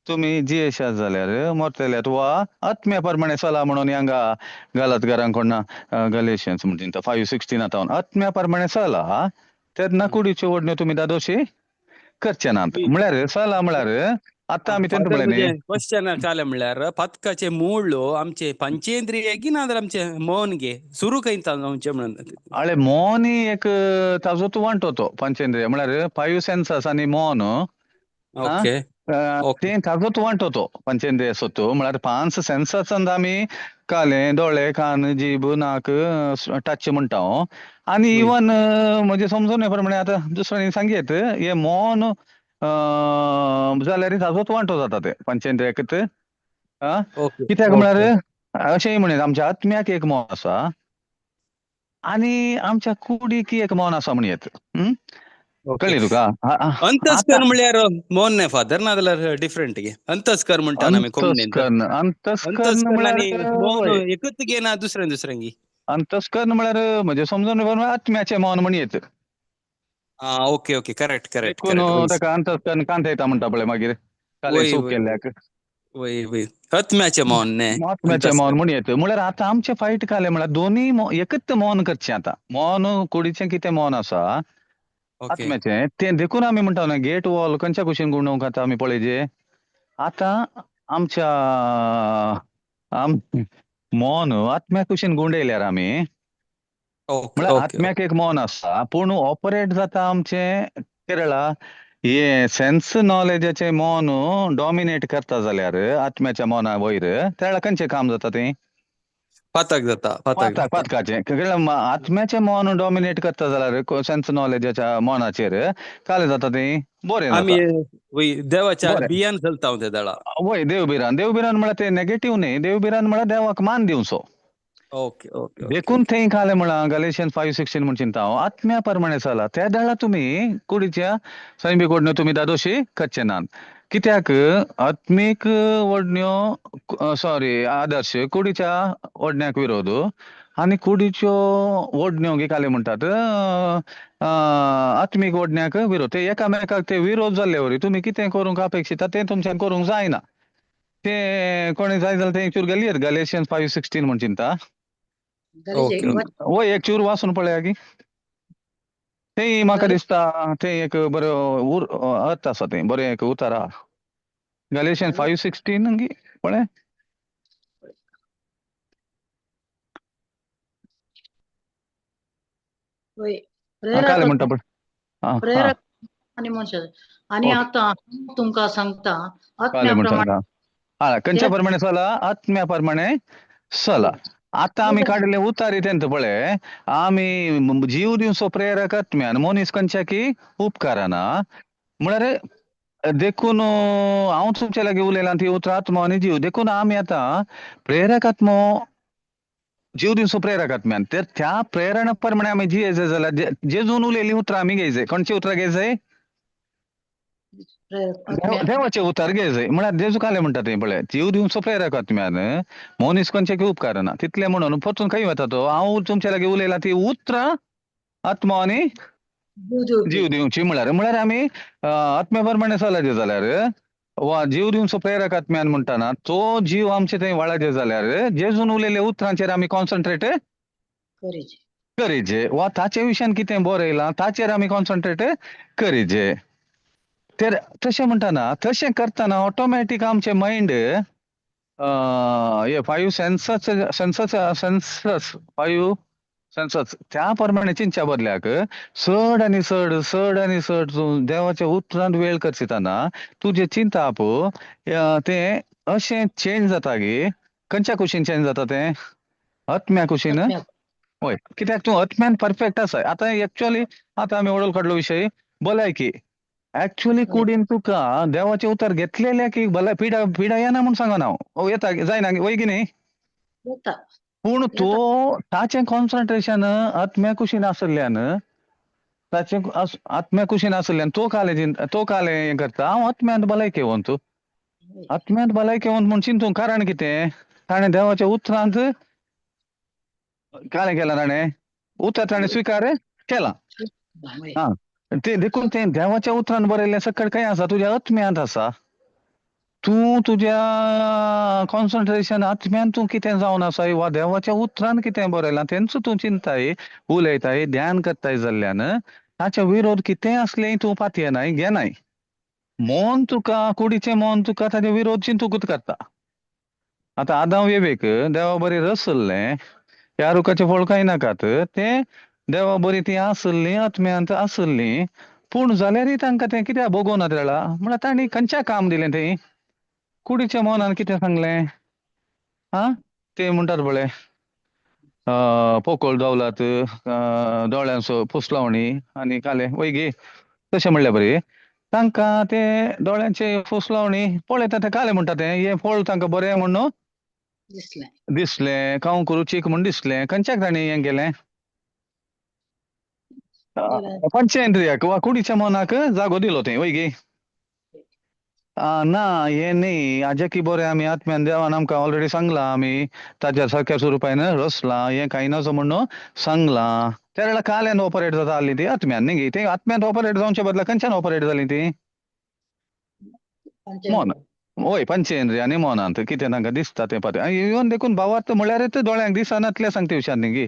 तुमी जियेशात जाल्यार मरतल्यात वा आत्म्या प्रमाणे चला म्हणून हांगा गलतगारांक कोण गलेशियन्स म्हणटा 5:16 तावन आत्म्या प्रमाणे चला तेन्ना कुडीच्यो ओडण्यो तुमी दादोशी करचे नात. म्हळ्यार चला म्हळ्यार आतां आमी तेंत फादर म्हळें न्ही म्हजें क्वेश्चन कालें म्हणल्यार पथकाचें मूळ आमचें पंचेंद्रिय गी ना जाल्यार आमचें मन गे सुरू खंय जावचें म्हणून. अळे मौन एक ताजो तूं वांटो तो पंचेंद्रिय म्हळ्यार फायव सेन्सस आनी मौन. ओके ओके तें ताजोच वांटो तो पंचेंद्रिय सत्व म्हळ्यार पांच सेन्सस आमी काले दोळे कान जीब नाक टच म्हणटा आनी इवन म्हणजे समजून प्रमाणे आतां दुसऱ्यांनी सांगयत हे मौन जाल्यार ताजोच वांटो जाता ते पंचेंद्रियाक. कित्याक म्हळ्यार अशेंय म्हणीत आमच्या आत्म्याक एक मौन आसा आनी आमच्या कुडीक एक मौन आसा म्हणयत. कळ्ळी तुका? अंतस्कर म्हणल्यार मौन न्ही फादर, ना जाल्यार डिफरंट गे. अंतस्कर म्हणटा आमी कोंकणींत. अंतस्कर म्हळ्यार मौन एकच गे ना दुसरें दुसरें गे. अंतस्कर म्हळ्यार म्हणजे समजून आत्म्याचें मौन म्हणयत. आं ओके ओके करेक्ट करेक्ट. देखून ताका अंतस्कर कांत येता म्हणटा पळय मागीर काले सूप केल्ल्याक. वय वय आत्म्याचें मौन न्ही. आत्म्याचें मौन म्हणयत. म्हळ्यार आतां आमचें फायट कालें म्हळ्यार दोनूय एकच मौन करचें. आतां मौन कुडीचें कितें मौन आसा आत्म्याचें तें देखून आमी म्हणटा न्हय गेट वॉल खंयच्या कुशीन गुंडोवंक आतां आमी पळयजे. आतां आमच्या मौन आत्म्या कुशीन गुंडयल्यार आमी म्हळ्यार आत्म्याक एक मौन आसा पूण ऑपरेट जाता आमचें केरळा हे सेन्स नॉलेजाचें मौन डॉमिनेट करता जाल्यार आत्म्याच्या मौना वयर तेळा खंयचें काम जाता तें? पातक जाता. पातक पातकाचें. आत्म्याचें मौन डॉमिनेट करता जाल्यार सेन्स नॉलेजाच्या मौनाचेर कालें जाता तें बरें आमी देवाच्या बियान चलता ते दळा. वय देवबिरान. देवबिरान म्हळ्यार तें नेगेटीव न्ही, देवबिरान म्हळ्यार देवाक मान दिवचो. ओके ओके देखून थंय खालें म्हळां गलेशियन 5:16 म्हूण चिंता हांव आत्म्या प्रमाणे चला त्या दळा तुमी कुडीच्या सैमीक ओडण्यो तुमी दादोशी करचे नात. कित्याक आत्मीक ओडण्यो सॉरी आदर्श कुडीच्या ओडण्याक विरोध आनी कुडीच्यो ओडण्यो काले म्हणटात आत्मीक ओडण्याक विरोध. ते एकामेकाक ते विरोध जाल्ले वरी तुमी कितें करूंक अपेक्षिता तें तुमच्यान करूंक जायना. तें कोणी जाय जाल्यार तें चूर गेली गलेशियन 5:16 म्हूण चिंता. वय एक चूर वाचून पळया की तें म्हाका दिसता तें एक बरो अर्थ आसा तें बरें एक उतार आहा. गलेशियन 5:16 गी पळय. कालें म्हणटा पळय. प्रेरक आनी मनशां आनी आतां तुमकां सांगता आत्म्या प्रमाणे. हा खंयच्या प्रमाणे चला? आत्म्या प्रमाणे चला. आतां आमी काडिल्ले उतारी तेंत पळय आमी जीव दिवचो प्रेरक आत्म्यान मनीस खंयच्या की उपकाराना म्हळ्यार देखून हांव तुमच्या लागीं उलयलां ती उतरां आत्मो आनी जीव. देखून आमी आतां प्रेरक आत्मो जीव दिवचो प्रेरक आत्म्यान तर त्या प्रेरणा प्रमाणे आमी जियेजे जाल्यार जेजून उलयलीं उतरां आमी घेयजे. खंयची उतरां घेयजे? देवाचें उतार घेयजे. म्हळ्यार जेजू कालें म्हणटा तें पळय जीव दिवचो प्रेरक आत्म्यान मनीस खंयचे की उपकारना तितलें म्हणून परतून खंय वता तो हांव तुमच्या लागीं उलयलां ती उतरां आत्मो आनी जीव दिवची. म्हळ्यार म्हळ्यार आमी आत्म्या प्रमाणे चलायचे जाल्यार वा जीव दिवचो प्रेरक आत्म्यान म्हणटाना तो जीव आमचे थंय वाळायचे जाल्यार जेजून उलयले उतरांचेर आमी कॉन्सन्ट्रेट करीजे वा ताचे विशयान कितें बरयलां ताचेर आमी कॉन्सन्ट्रेट करीजे. तर तशें म्हणटाना तशें करतना ऑटोमॅटीक आमचें मायंड हे five senses senses senses five senses त्या प्रमाणे चिंतच्या बदल्याक चड आनी चड चड आनी चड तूं देवाच्या उतरांत वेळ करचितना तुजें चिंताप तें अशें चेंज जाता गी खंयच्या कुशीन चेंज जाता तें? आत्म्या कुशीन. हय कित्याक तूं आत्म्यान परफेक्ट आसा. आतां एक्चुअली आतां आमी ओडोल काडलो विशय भलायकी. एक्चुअली कुडीन तुका देवाचें उतर घेतलेल्या की भलाय पिडा पिडा येना म्हूण सांगना हांव येता जायना वय की न्ही? पूण तो ताचें कॉन्सन्ट्रेशन आत्म्या कुशीन आसल्यान ताचे आत्म्या कुशीन आसल्यान तो कालेजीन तो काले हें करता. हांव आत्म्यांत भलायकेवंत, आत्म्यांत भलायकेवंत म्हूण चिंतूंक कारण कितें? ताणें देवाच्या उतरांत कालें केलां, ताणें उतर ताणें स्विकार केलां. हा, ते देखून तें देवाच्या उतरान बरयल्लें सकट खंय आसा? तुज्या आत्म्यांत आसा. तूं तुज्या कॉन्सन्ट्रेशन आत्म्यान तूं कितें जावन आसा वा देवाच्या उतरान कितें बरयलां तेंच तूं चिंताय, उलयताय, ध्यान करताय जाल्ल्यान ताच्या विरोध कितें आसलें तूं पातयेनाय, घेनाय. मन तुका कुडीचें मन तुका ताजे विरोध चिंतूकच करता. आतां आदांव एवेक देवा बरी रसल्लें ह्या रुखाचें फळ कांय नाकात, तें देवा बरी ती आसल्ली आत्म्यांत आसल्ली, पूण जाल्यारय तांकां तें कित्याक भोगोना तेळा म्हळ्यार तांणी खंयच्या काम दिलें तें कुडीच्या मनान कितें सांगलें? हा, ते म्हणटात पळय पोकोळ दवलात दोळ्यांचो फुसलावणी आनी कालें वय गे तशें म्हणल्यार बरें तांकां ते दोळ्यांचे फुसलावणी पळयता ते कालें म्हणटा तें हें फळ तांकां बरें म्हणून दिसलें दिसलें, खावंक रुचीक म्हूण दिसलें. खंयच्याक तांणी हें केलें? पंचेंद्रियाक वा कुडीच्या मनाक जागो दिलो तें वय गे. ना हें न्ही हाजे की बरें आमी आत्म्यान देवान आमकां ऑलरेडी सांगलां, आमी ताज्या सारक्या स्वरुपान रचलां, हें कांय नजो म्हणून सांगलां. त्या वेळार काल्यान ऑपरेट जाता आसली ती आत्म्यान न्ही गे. तें आत्म्यान ऑपरेट जावचे बदला खंयच्यान ऑपरेट जाली ती? मन. वय, पंचेंद्रिय आनी मनांत कितें तांकां दिसता तें पातय. आनी इवन देखून भावार्थ म्हळ्यार दोळ्यांक दिसनातलें सांगता विशार न्ही गे.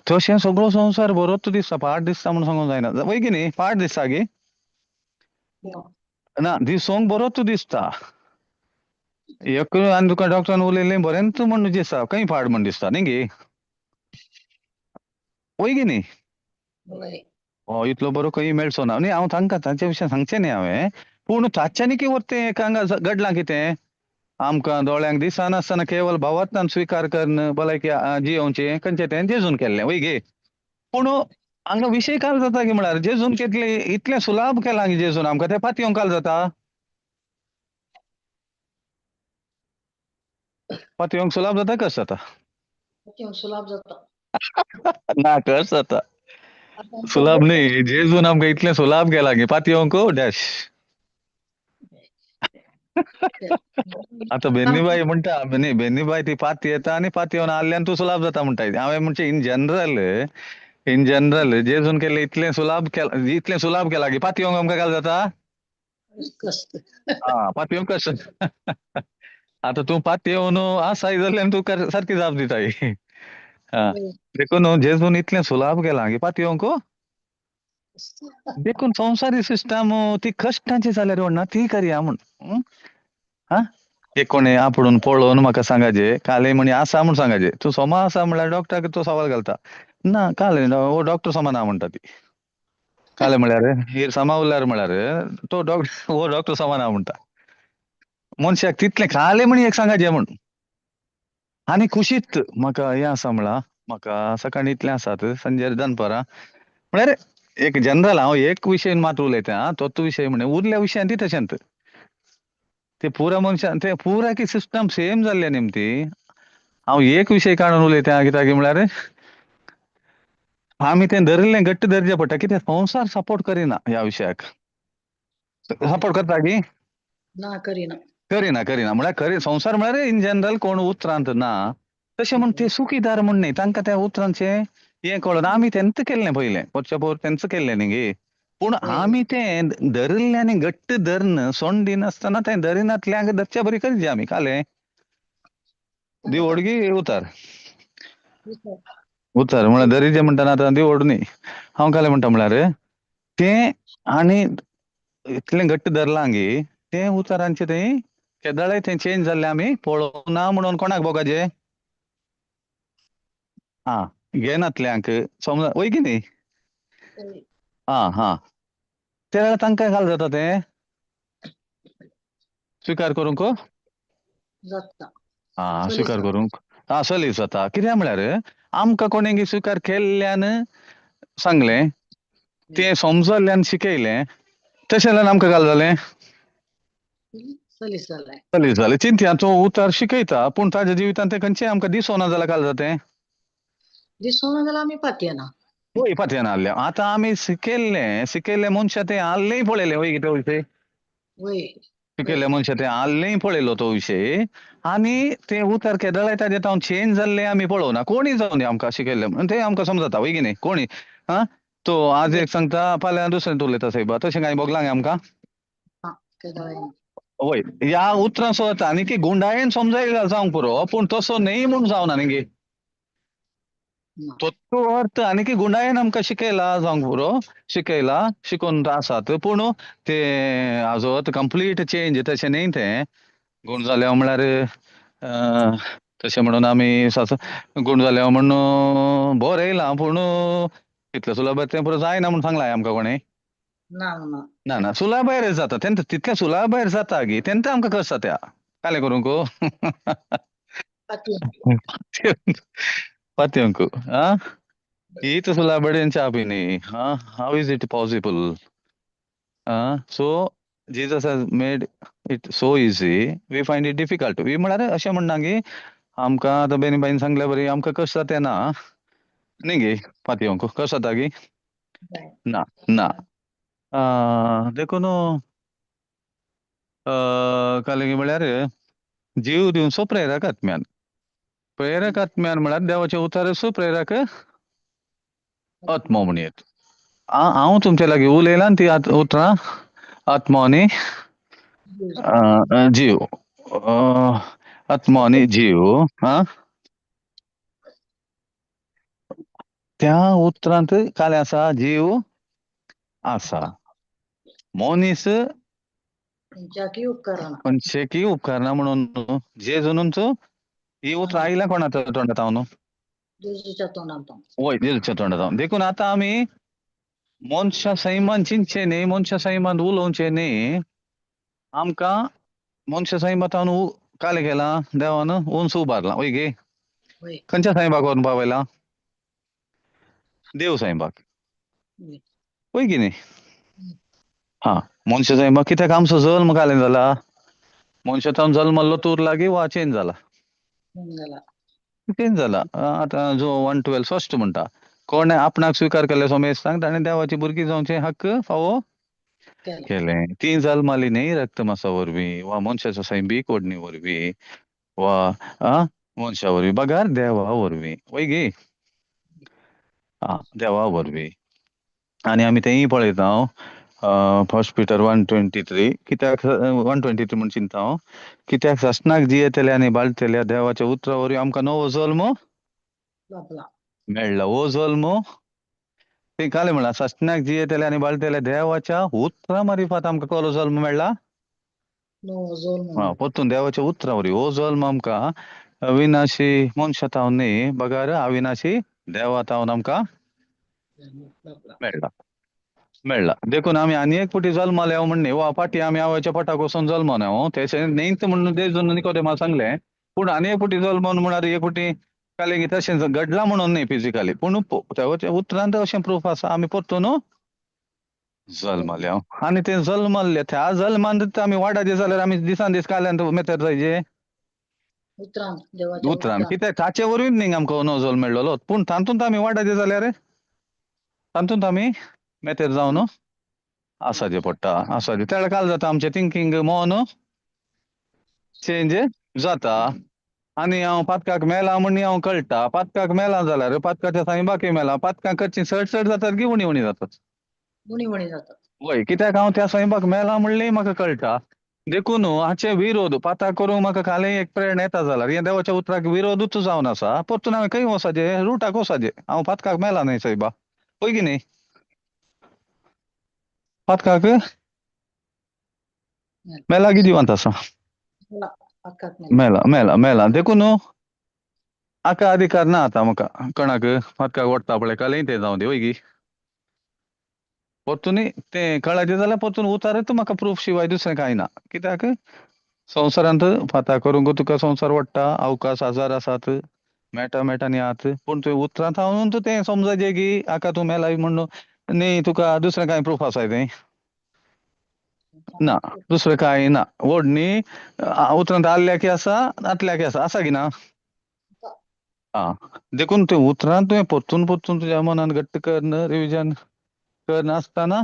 तशें सगळो संवसार बरोच दिसता, पाड दिसता म्हूण सांगूंक जायना वय की न्ही? पाड दिसता गे ना, दिसोंक बरोच दिसता. एक आनी तुका डॉक्टरान उलयलें बरेंच म्हण दिसता, खंय पाड म्हण दिसता न्ही गे, वय की न्ही? हो, इतलो बरो खंय मेळचो ना न्ही. हांव तांकां तांच्या विशयान सांगचें न्ही हांवें, पूण ताच्यानी की तें हांगा घडलां कितें आमकां दोळ्यांक दिसनासतना केवल भावार्थान स्विकार करून भलायकी जियोवचें खंयचें तें जेजून केल्लें वय गे. पूण हांगा विशय काल जाता की म्हळ्यार जेजून केतले इतलें सुलाभ केलां की जेजून आमकां तें पातयेवंक काल जाता, पातयेवंक सुलाभ जाता कशें जाता? सुलाभ जाता ना, कशें जाता? सुलाभ न्ही, जेजून आमकां इतलें सुलाभ केलां की पातयेवंक डॅश. आतां बेन्नीबाई म्हणटा न्ही, बेन्नीबाई ती पात येता आनी पात येवन आहल्यान तूं सुलाभ जाता म्हणटा. हांवें म्हणचें इन जनरल, इन जनरल जेजून केल्लें इतलें सुलाभ केलां, इतलें सुलाभ केलां की पात येवंक आमकां काल जाता? हा, पात येवंक कशें? आतां तूं पात येवन आसाय जाल्यार तूं सारकी जाप दिताय. हा, देखून जेजून इतलें सुलाभ केलां की पात येवंक. देखून संवसारी सिस्टम ती कश्टांची जाल्यार म्हणना ती करया म्हूण. हा, एक कोणें आपोवन पळोवन म्हाका सांगाचे काले म्हणी आसा म्हूण सांगाचे, तूं सोमा आसा म्हणल्यार डॉक्टराक तो सवाल घालता ना, काले हो डॉक्टर समा ना म्हणटा ती. काले म्हळ्यार हेर समा उरल्यार म्हळ्यार तो डॉक्टर हो डॉक्टर समा ना म्हणटा. मनशाक तितलें काले म्हणी एक सांगाचे म्हूण. आनी खुशीत म्हाका हें आसा म्हळां, म्हाका सकाळीं इतलें आसात संजेर दनपरां म्हळ्यार एक जनरल हांव एक विशय मात उलयता, आं, तोच विशय म्हणे उरल्या विशयान ती तशेंच ते पुरा मनशान ते पुरा की सिस्टम सेम जाल्ले निमती. हांव एक विशय काडून उलयता कित्याक म्हळ्यार आमी तें धरिल्लें घट्ट धरचें पडटा. कितें संवसार सपोर्ट करिना ह्या विशयाक. सपोर्ट करता की ना, करिना करिना करिना म्हळ्यार करी संवसार म्हळ्यार इन जनरल कोण उतरांत ना तशें म्हूण ते सुखीदार म्हूण न्ही, तांकां त्या उतरांचें हें कळना. आमी तेंच केल्लें पयलें पोरच्या पोर तेंच केल्लें न्ही गे. पूण आमी तें धरिल्लें आनी घट्ट धरून सोंड दिनासतना तें धरिनातल्यांक धरच्या बरी करचें आमी. कालें दिवोड गी उतार उतार म्हळ्यार दरीचें म्हणटा आतां दिवोड न्ही. हांव कालें म्हणटा म्हळ्यार तें आनी इतलें घट्ट धरलां गे तें उतारांचें तें केदळाय तें चेंज जाल्लें आमी पळोवना म्हणून कोणाक भोगाचें? आं, घेनातल्यांक समज वय की न्ही? आं हां, त्या वेळार तांकां घाल जाता तें स्विकार करूंक जाता. आं, स्विकार करूंक आं सलीस जाता. कित्याक म्हळ्यार आमकां कोणें स्विकार केल्ल्यान सांगलें तें समजल्ल्यान शिकयलें, तशें जाल्यार आमकां घाल जालें सलीस जालें. सलीस जालें. चिंतया तो उतार शिकयता पूण ताज्या जिवितांत तें खंयचें आमकां दिसना जाल्यार काल जातें? दिसना जाल्यार आमी पातयेना. वय पातयान आहले आतां आमी शिकयल्लें शिकयल्ले मनशां तें आहलेंय पळयलें वय कितें विशय वय शिकयल्ले मनशां तें आहलेंय पळयलो तो विशय आनी ते उतर केदळाय ताजें हांव चेंज जाल्लें आमी पळोवना कोणी जावं दी आमकां शिकयल्लें म्हणून तें आमकां समजता वय की न्ही कोणी आं तो आज एक सांगता फाल्यां दुसरें उलयता सायबा तशें कांय भोगलां आमकां केदळाय वय ह्या उतरां सो आनी की गुंडायेन समजायला जावंक पुरो पूण तसो न्ही म्हूण जावना न्ही गे ना तो अर्थ आनी की गुंडायेन आमकां शिकयला जावंक पुरो शिकयला शिकोवन आसात पूण ते हाजो अर्थ कंप्लीट चेंज तशें न्ही तें गूण जाल्या म्हळ्यार तशें म्हणून आमी गूण जाल्या म्हूण बरें येयलां पूण तितलें सुलभ तें पुरो जायना म्हूण सांगलां आमकां कोणें ना ना ना ना सुला भायर जाता तेंत तितलें सुला भायर जाता गी तेंत आमकां कस जाता कालें करूंक पातयेन पातयेंक आं ही तर सुला बडेन च्या न्ही आं how is it possible आं so Jesus has made it so easy we find it difficult we म्हळ्यार अशें म्हणना की आमकां आतां बेनी बायन सांगल्या बरी आमकां कशें जाता ना न्ही गे पातयेंक कशें जाता गी ना ना देखून कालें म्हळ्यार जीव दिवचो प्रेरक आत्म्यान प्रेरक आत्म्यान म्हळ्यार देवाचें उतारच प्रेरक आत्मो म्हणयेत हांव तुमचे लागीं उलयलां ती उतरां आत्मो आनी जीव आत्मो आनी जीव आं त्या उतरांत कालें आसा जीव आसा मनीस खंयच्याकय उपकरना खंयचेकय उपकारना म्हणून जेजून ही उतरां आयल्या कोणा तोंडांत हांव जेजूच्या तोंडांत वय जेजूच्या तोंडांत देखून आतां आमी मनशा सैमान चिंतचें न्ही मनशा सैमान उलोवचें न्ही आमकां मनशा सैमांत कालें केलां देवान उंच उबारलां वय गे वय खंयच्या साईबाक व्हरून पावयलां देव साईबाक वय वय की न्ही हा मनशा साईबाक कित्याक आमचो जल्म कालें जाला मनशा तावन जल्मल्लो तूर लागीं वा चेंज जाला जाला चेंज जाला आतां जो 1:12 फर्स्ट म्हणटा कोणें आपणाक स्विकार केल्ले सोमेस्तांक ताणें देवाची भुरगीं जावचें हक्क फावो केलें केलें ती जल्माली न्ही रक्तमासा वरवीं वा मनशाच्या सैमीक ओडणी वरवीं वा आं मनशा वरवीं बगार देवा वरवीं वय गे आं देवा वरवीं आनी आमी तेंय पळयता हांव फर्स्ट पिटर 1:23 कित्याक 1:23 म्हूण चिंता हांव कित्याक सासणाक जियेतले आनी बाळतल्या देवाच्या उतरा वरवीं आमकां नवो जल्म लाभला मेळ्ळा हो जल्म ते कालें म्हणलां सासणाक जियेतले आनी बाळतल्या देवाच्या उतरा मारिफात आमकां कसलो जल्म मेळ्ळा नवो जल्म हा परतून देवाच्या उतरा वरवीं हो जल्म आमकां अविनाशी मनशा तावन न्ही बगार अविनाशी देवा तावन आमकां लाभला मेळ्ळा मेळ्ळा देखून आमी आनी एक फावटी जल्माले म्हण न्ही वा फाटीं आमी आवयच्या पोटाक वचून जल्मना हो तेशें न्ही म्हणून जेजून निकोदेमा सांगलें पूण आनी एक फावटी जल्मोन म्हळ्यार एक फावटी कालें तशें घडलां म्हणून न्ही फिजिकली पूण देवाच्या उतरांत अशें प्रूफ आसा आमी परतून जल्मले आनी ते जल्मल्ले त्या जल्मांत आमी वाडाचे जाल्यार आमी दिसान दीस काल्यान मेतर जायचे उतरान देवाच्या उतरान कित्याक ताचे वरवीं न्ही आमकां नवो जल्म मेळ्ळो पूण तातूंत आमी वाडाचे जाल्यार तातूंत आमी मेतेर जावन आसाचें पडटा आसाचें तेळ्या काल जाता आमचें थिंकींग मन चेंज जाता आनी हांव पातकाक मेलां म्हूण हांव कळटा पातकाक मेलां जाल्यार पातकाच्या साईबाकय मेलां पातकां करचीं चड चड जातात की उणी उणी जातात उणी उणी जातात वय कित्याक हांव त्या साईबाक मेलां म्हणलें म्हाका कळटा देखून हाचे विरोध पाताक करूंक म्हाका कालय एक प्रेरणा येता जाल्यार हें देवाच्या उतराक विरोधूच जावन आसा परतून हांवें खंय वचपाचें रुटाक वचपाचें हांव पातकाक मेलां न्ही सायबा पळय की न्ही पातकाक मेला की जिवंत आसा पातकाक मेला मेला मेला मेला देखून हाका अधिकार ना आतां म्हाका कोणाक पातकाक वडटा पळय कालय तें जावं दी वय गी परतून तें कळाचें जाल्यार परतून उतारत म्हाका प्रूफ शिवाय दुसरें कांय ना कित्याक संवसारांत फाता करूंक तुका संवसार वाडटा अवकाश आजार आसात मेटा मेटांनी आहात पूण तुवें उतरांत हांव तें समजायचें की हाका तूं मेलाय म्हण न्ही तुका दुसरें कांय प्रूफ आसाय तें ना दुसरें कांय ना ओडणी उतरांत आल्ल्याकी आसा नातल्याकी आसा आसा की ना आं, देखून ते उतरान तुवें परतून परतून तुज्या मनान घट्ट करन रिविजन करनासतना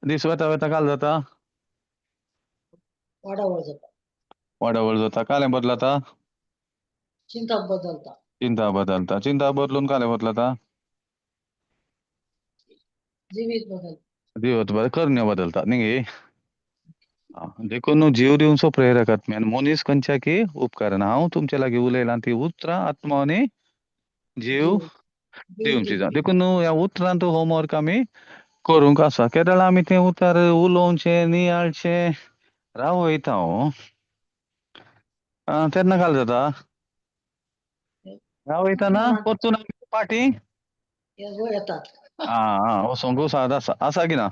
दीस वता वता काल जाता, वाडावळ जाता, वाडावळ जाता, कालें बदलता, चिंता बदलता, चिंता बदलता, चिंता बदलून कालें बदलता, जिवीत बदलता, जिवत बदल, करण्यो बदलता न्ही. देखून जीव दिवचो प्रेरक आत्म्यान मनीस खंयच्या की उपकारना. हांव तुमच्या लागीं उलयलां ती उतरां आत्मो आनी जीव दिवची जाय. देखून ह्या उतरांत होमवर्क आमी करूंक आसा. केदळा आमी तें उतर उलोवचें नियाळचें रावयता तेन्ना काल जाता, रावयतना परतून आमी फाटीं येतात. आं आं वचोंक साद आसा, आसा की ना?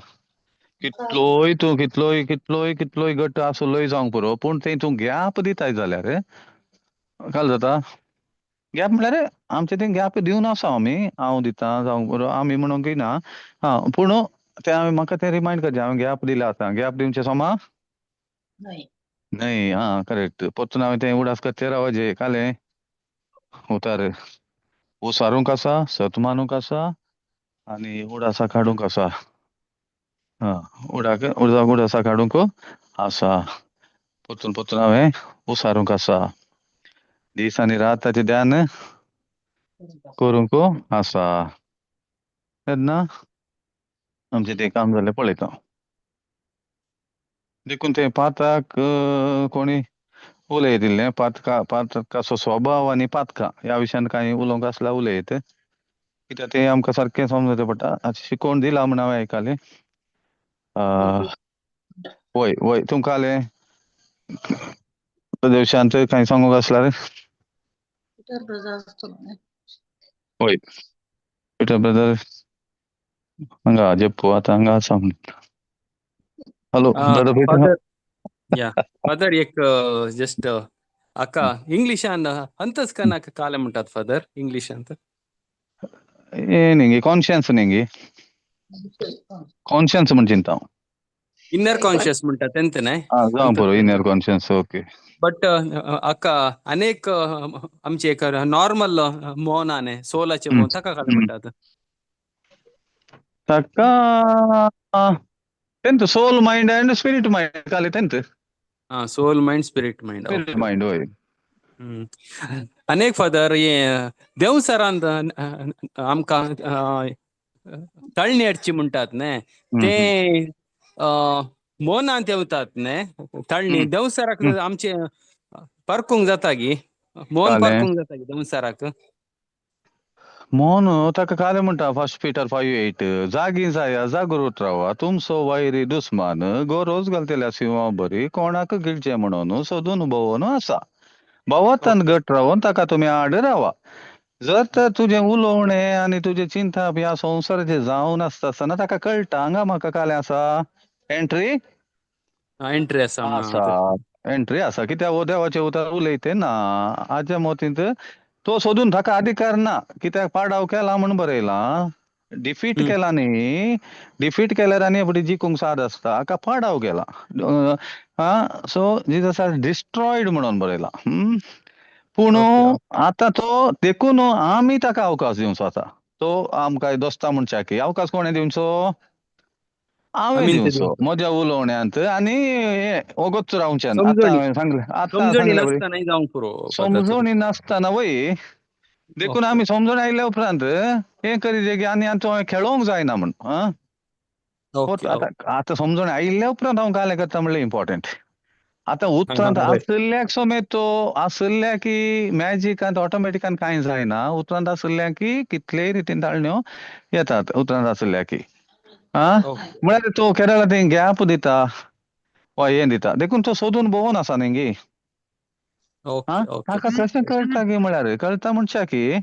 कितलोय तूं कितलोय कितलोय कितलोय घट्ट आसलोय जावंक पुरो, पूण तें तूं गॅप दिताय जाल्यार काल जाता. गॅप म्हणल्यार आमचे तें गॅप दिवन आसा आमी, हांव दिता जावंक पुरो, आमी म्हणूंक ना, आं, पूण तें हांवें म्हाका तें रिमायंड करचें, हांवें गॅप दिला आतां, गॅप दिवचें सोमा न्हय. आं करेक्ट. परतून हांवें तें उडास करचें रावचें कालें उतार उसारूंक आसा, सत मानूंक आसा आनी उडासा काडूंक आसा. आं, उडाक उडा उडासा काडूंक आसा, परतून परतून हांवें उसारूंक आसा, दीस आनी रात ताचें ध्यान करूंक आसा. तेन्ना आमचें तें काम जालें पळयता. देखून तें पाताक कोणी उलयतिल्लें पातका, पातकाचो स्वभाव आनी पातकां ह्या विशयान कांय उलोवंक आसल्यार उलयत, कित्याक तें आमकां सारकें समजचें पडटा. आतां शिकोवन दिलां म्हण हांवें आयकलें. वय वय तुमकां आलें विशयांत कांय सांगूंक आसल्यार? पिटर ब्रदर आसतलो न्ही? वय पिटर ब्रदर हांगा जेप्पू आतां हांगा आसा म्हण. Hello brother Peter. या फादर एक जस्ट आका इंग्लिशान अंतस्कनाक काले म्हणटात फादर इंग्लिशांत? ए न्ही, कॉन्शियन्स न्ही, कॉन्शियन्स म्हण चिंता हांव. इनर कॉन्शियस म्हणटात तेंत न्हय? आं जावं पुरो, इनर कॉन्शियन्स ओके. बट आका अनेक आमचे एक नॉर्मल मोन आने सोलाचे मोन ताका काले म्हणटात? ताका tenth soul mind and spirit mind Kale tenth. Ah, soul mind spirit mind. Spirit mind वय. अनेक फादर हे देवसरान आमकां तळणी हाडची म्हणटात न्ही, ते मोनांत येवतात न्ही तळणी, देवसराक आमचे परकूंक जाता गी, मोन परकूंक जाता गी देवसराक? मोन ताका कालें म्हणटा 1 Peter 5:8, जागी जाया जागृत रावा, तुमचो वैरी दुस्मान गोरोज घालतल्या सिंहा बरी कोणाक गिळचें म्हणून सोदून भोंवन आसा, भोंवतान घट रावन ताका तुमी आड रावा. जर तर तुजें उलोवणें आनी तुजें चिंतप ह्या संवसाराचें जावन आसता आसतना ताका कळटा हांगा म्हाका कालें आसा एंट्री एंट्री आसा आसा, एंट्री आसा, कित्याक हो देवाचें उतर उलयते ना हाच्या मतींत तो सोदून ताका अधिकार ना, कित्याक पाडाव केला म्हण बरयलां, डिफीट केला न्ही, डिफीट केल्यार आनी फुडें जिखूंक साद आसता, हाका पाडाव केला. आं, सो जिजस आर डिस्ट्रॉयड म्हणून बरयलां. पूण आतां तो देखून आमी ताका अवकाश दिवचो, आतां तो आमकां दोस्ता म्हणच्या की अवकाश कोणें दिवचो? हांवें दिवचो म्हज्या उलोवण्यांत आनी ओगोच रावच्यान. आतां हांवें सांगलें, आतां सांगलें समजणी नासतना वय, देखून आमी समजून आयल्या उपरांत हें करीत की आनी आतां हांवें खेळोंक जायना म्हण. आं, आतां आतां समजून आयिल्ल्या उपरांत हांव कालें करता म्हणलें इम्पॉर्टंट. आतां उतरांत आशिल्ल्याक समेत तो आशिल्ल्या की मॅजिकांत ऑटोमॅटिकान कांय जायना, उतरांत आशिल्ल्या की कितलेय रितीन ताळण्यो येतात उतरांत आशिल्ल्या की. आं, म्हळ्यार तो केरळा थंय गॅप दिता वा हें दिता, देखून तो सोदून भोंवन आसा न्ही गी. आं, ताका कशें कळटा गी म्हळ्यार कळटा म्हणच्या की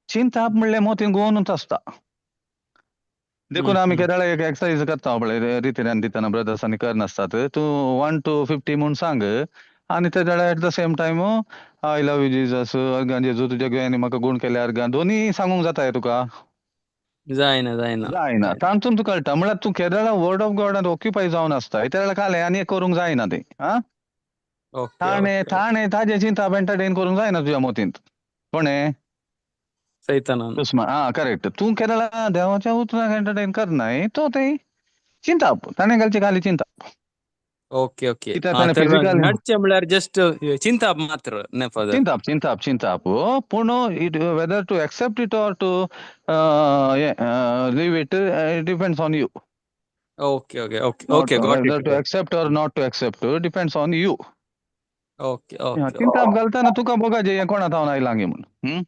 चिंताप म्हणलें मोतीन गोवनूच आसता. देखून आमी केरळा एक एक्सरसाइज करता पळय रितीन दितना ब्रदर्सांनी करनासतात, तूं 1 to 50 म्हूण सांग आनी ते वेळार at the same time I love you Jesus, अर्गां जेजू तुज्या गोंयांनी म्हाका गूण केले अर्गां, दोनी सांगूंक जाता तुका? जायना जायना जायना. तातूंत तुका कळटा म्हळ्यार तूं केदळा वर्ड ऑफ गॉडान ऑक्युपाय जावन आसता, त्या वेळार कालें आनी करूंक जायना तें. आं, ताणें ताणें ताजें चिंताप एंटरटेन करूंक जायना तुज्या मतींत, कोणें? सैतानान. दुस्मान. आं, करेक्ट. तूं केरळा देवाच्या उतराक एंटरटेन करनाय, तो तें चिंताप, ताणें घालचे खाली चिंताप. ओके ओके, कित्याक आं ताणें तर फिजिकल नडचें म्हळ्यार जस्ट चिंताप मात्र न्ही फादर? चिंताप चिंताप चिंताप, पूण it whether to accept it or to leave it, it depends on you. Okay okay okay not okay, got whether it. To accept or not to accept depends on you. Okay okay, चिंताप घालतना तुका बोगाचे हें कोणा थावन आयलां गे म्हूण.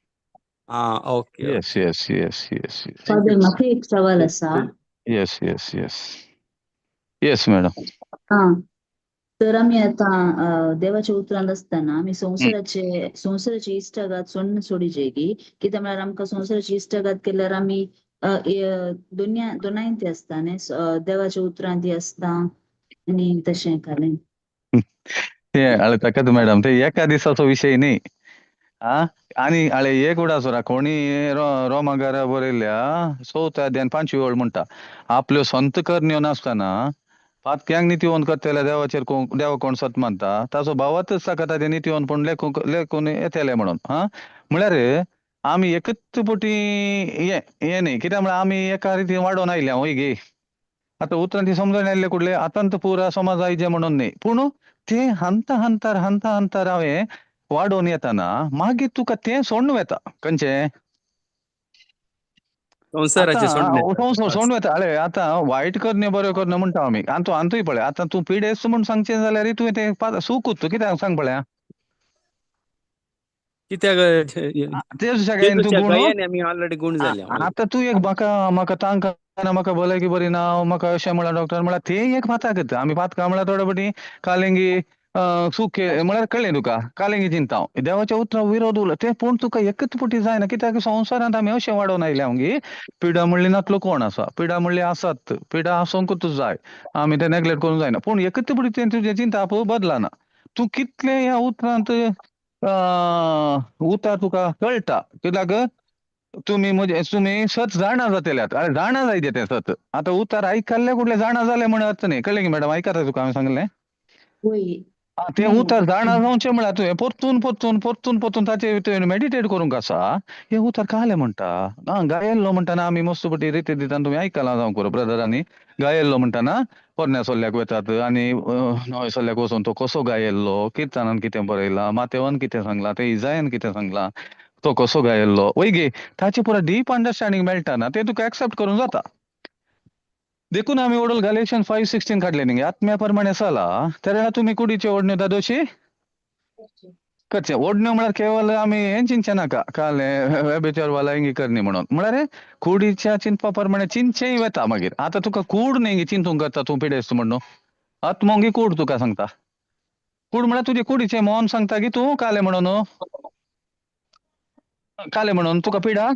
आं okay. Yes yes yes yes yes. Father, म्हाका एक सवाल आसा. Yes yes yes yes madam. आं, तर आमी आतां देवाच्या उतरांत आसतना आमी संवसाराचे संवसाराची इश्टागत सोडून सोडीचे की, कित्याक म्हळ्यार आमकां संवसाराची इश्टागत केल्यार आमी दोन्या दोनाय ती आसता न्ही, देवाच्या उतरांत ती आसता आनी तशें खालें. ते आळे ताकाच मॅडम, ते एका दिसाचो विशय न्ही. आं, आनी आळे एक उडासोरा कोणी रोमागारा बरयल्या चवथ्या अध्यायान 5वी ओळ म्हणटा, आपल्यो संत करण्यो नासतना पातक्यांक नितीवंत करतल्या देवाचेर देव कोण सत मानता ताचो भावातच ताका ताजें नितीवंतपण लेखूंक लेखून येतलें म्हणून. हा, म्हळ्यार आमी एकच पटी हें हें न्ही, कित्याक म्हळ्यार आमी एका रितीन वाडोवन आयल्या वय गे. आतां उतरां ती समजण आयिल्ले कुडले आतां पुरा समाज आयजे म्हणून न्ही, पूण तें हंता हंतार हंता हंतार हांवें वाडोवन येताना मागीर तुका तें सोडून वता. खंयचें? संवसाराचें सोडून आतां येता. सोडून वता. अरे आतां वायट करणे बरें करणे म्हणटा आमी, आनी तूं आंतूय पळय आतां तूं पिडेस्त म्हूण सांगचें जाल्यार तुवें तें सूक तूं कित्याक सांग पळया? कित्याक तें तूं गुण आमी ऑलरेडी गुण जाल्या. आतां तूं एक म्हाका म्हाका तांक ना, म्हाका भलायकी बरी ना, म्हाका अशें म्हळ्यार डॉक्टर म्हळ्यार तें एक पाताक येता. आमी पातकां म्हळ्यार थोडे फावटी कालेंगी सूख म्हळ्यार कळ्ळें तुका, कालेंगी चिंता हांव देवाच्या उतरा विरोध उरलो तें, पूण तुका एकच पुटी जायना कित्याक संवसारांत आमी अशें वाडोवन आयल्या गे. पिडा म्हणली नातलो कोण आसा, पिडा म्हणली आसात, पिडा आसूंकूच जाय, आमी तें नेग्लेक्ट करूंक जायना, पूण एकच पुटी तें तुजें चिंताप बदलना. तूं कितलें ह्या उतरांत उतार तुका कळटा, कित्याक तुमी म्हजे तुमी सत जाणा जातल्यात. अरे जाणा जायचे तें सत, आतां उतार आयकल्ले कुठले जाणा जाले म्हण अर्थ न्ही. कळ्ळें की मॅडम? आयकता तुका हांवें सांगलें? तें उतर जाणा जावचें म्हळ्यार तुवें परतून परतून परतून परतून ताचेर तुवें मेडिटेट करूंक आसा. हें उतर कालें म्हणटा, आं गायल्लो म्हणटाना आमी मस्त पटी रिती दिताना तुमी आयकलां जावंक पुरो ब्रदरांनी, गायल्लो म्हणटाना पोरण्या सोल्ल्याक वतात आनी नव्या सोल्ल्याक वचून तो कसो गायल्लो, किर्तनान कितें बरयलां, मातेवान कितें सांगलां, तें इजायान कितें सांगलां, तो कसो गायल्लो वय गे, ताचें पुरा डीप अंडरस्टँडींग मेळटा ना, तें तुका एक्सेप्ट करूंक जाता. देखून आमी ओडल गलेशन 5:16 काडले न्ही, आत्म्या प्रमाणे चला तेन्ना तुमी कुडीचे ओडण्यो दादोशी करचें. ओडण्यो म्हळ्यार केवल आमी हें चिंतचें नाका काल व्यभिचार वा लैंगीक करणी म्हणून, म्हळ्यार कुडीच्या चिंतपा प्रमाणे चिंतचेंय वता. मागीर आतां तुका कूड न्ही चिंतूंक करता तूं पिडेस्त म्हणून, आत्मोंगी कूड तुका सांगता. कूड म्हळ्यार तुजे कुडीचें मन सांगता की तूं कालें म्हणून, कालें म्हणून तुका पिडा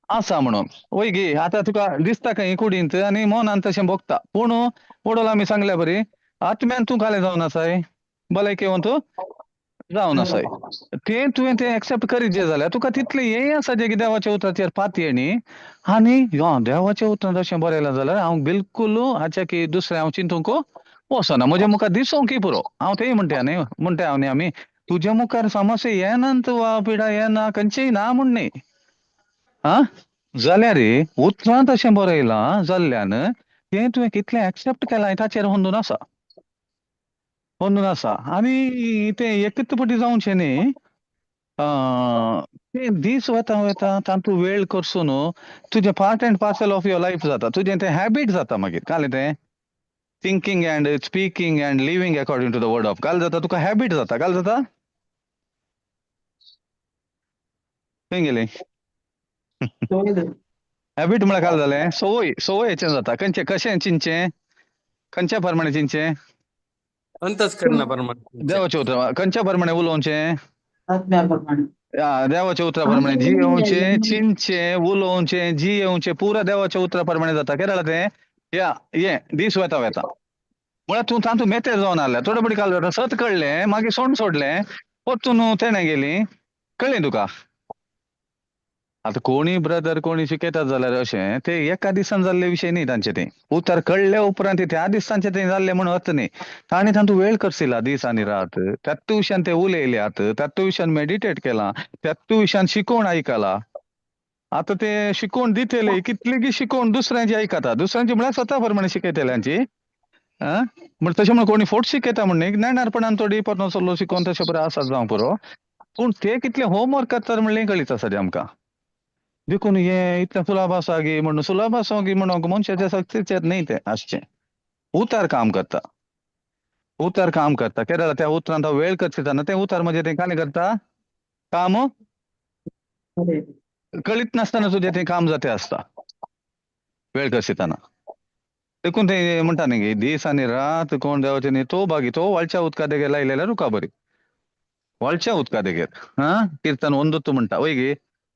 आसा म्हणून वय गे. आतां तुका दिसता खंय कुडींत आनी मनान तशें भोगता, पूण वडोल आमी सांगल्या बरी आत्म्यान तूं कालें जावन आसाय, भलायकेवंत जावन आसाय, तें तुवें तें एक्सेप्ट करीत जे जाल्यार तुका तितलें हें आसा जें की देवाच्या उतराचेर पातयेणी आनी देवाच्या उतरान तशें बरयलां जाल्यार हांव बिलकूल हाच्या की दुसरें हांव चिंतूंक वचना, म्हज्या मुखार दिसोंक पुरो. हांव तेय म्हणटा न्ही, म्हणटा हांव न्ही आमी तुज्या मुखार समस्या येनात वा पिडा येना खंयचीय ना म्हूण न्ही, आं जाल्यार उतरांत अशें बरयलां जाल्ल्यान तें तुवें कितलें एक्सेप्ट केलां ताचेर अंदून आसा, अंदून आसा. आनी तें एकच पटी जावचें न्ही, तें दीस वता वता तातूंत वेळ करसून तुजें part and parcel of your life जाता, तुजें तें हॅबीट जाता. मागीर कालें तें thinking and speaking and living according to the word of काल जाता, तुका हॅबीट जाता. काल जाता खंय गेली हॅबीट म्हळ्यार काल जालें संवय, संवयेचें जाता. खंयचें कशें चिंतचें, खंयच्या प्रमाणे चिंतचें, अंतस्करणा प्रमाणे, देवाच्या उतरा खंयच्या प्रमाणे उलोवचें, देवाच्या उतरा प्रमाणे जियेवचें, चिंतचें, उलोवचें, जियेवचें, पुरा देवाच्या उतरा प्रमाणे जाता. केरळा तें या हें दीस वता वता म्हळ्यार तूं तातूंत मेतेर जावन आसल्या थोडे पटी काल जाता, सत कळ्ळें मागीर सोंड सोडलें परतून तेणें गेली, कळ्ळें तुका? आतां कोणी ब्रदर कोणी शिकयतात जाल्यार अशें ते एका दिसान जाल्ले विशय न्ही तांचे ते उतर कळ्ळे उपरांत त्या दीस तांचे ते जाल्ले म्हणून अर्थ न्ही. तांणी तांतू वेळ करसिला दीस आनी रात, त्याच विशयान ते उलयल्यात, त्याच विशयान मेडिटेट केला, त्याच विशयान शिकोवन आयकला. आतां ते शिकोवन दितले कितली शिकोवन दुसऱ्यांची आयकता, दुसऱ्यांची म्हळ्यार स्वता प्रमाणे शिकयतल्यांची. म्हण तशें म्हणून कोणी फोट शिकयता म्हण न्ही, नेणारपणान थोडी परतो सल्लो शिकोवन तशें बरें आसा जावंक पुरो, पूण ते कितले होमवर्क करतात म्हणलें कळीत आसा तें आमकां. देखून हे इतलें सुलभ आसा गी म्हणून सुलभ आसा गी म्हणून मनशाच्या शक्तीचेर न्ही तें आसचें. उतार काम करता, उतार काम करता. केरळा त्या उतरान तो वेळ करता ना, तें उतार म्हणजे तें कालें करता काम कळीत नासतना तुजें तें काम जाते आसता वेळ करसितना. देखून ते म्हणटा न्ही की दीस आनी रात कोण देवाचें न्ही तो बागी तो वाळच्या उदका देगेर लायलेल्या रुखा बरी, वाळच्या उदका देगेर. हा किर्तन ओंदुत्तू म्हणटा वय गे,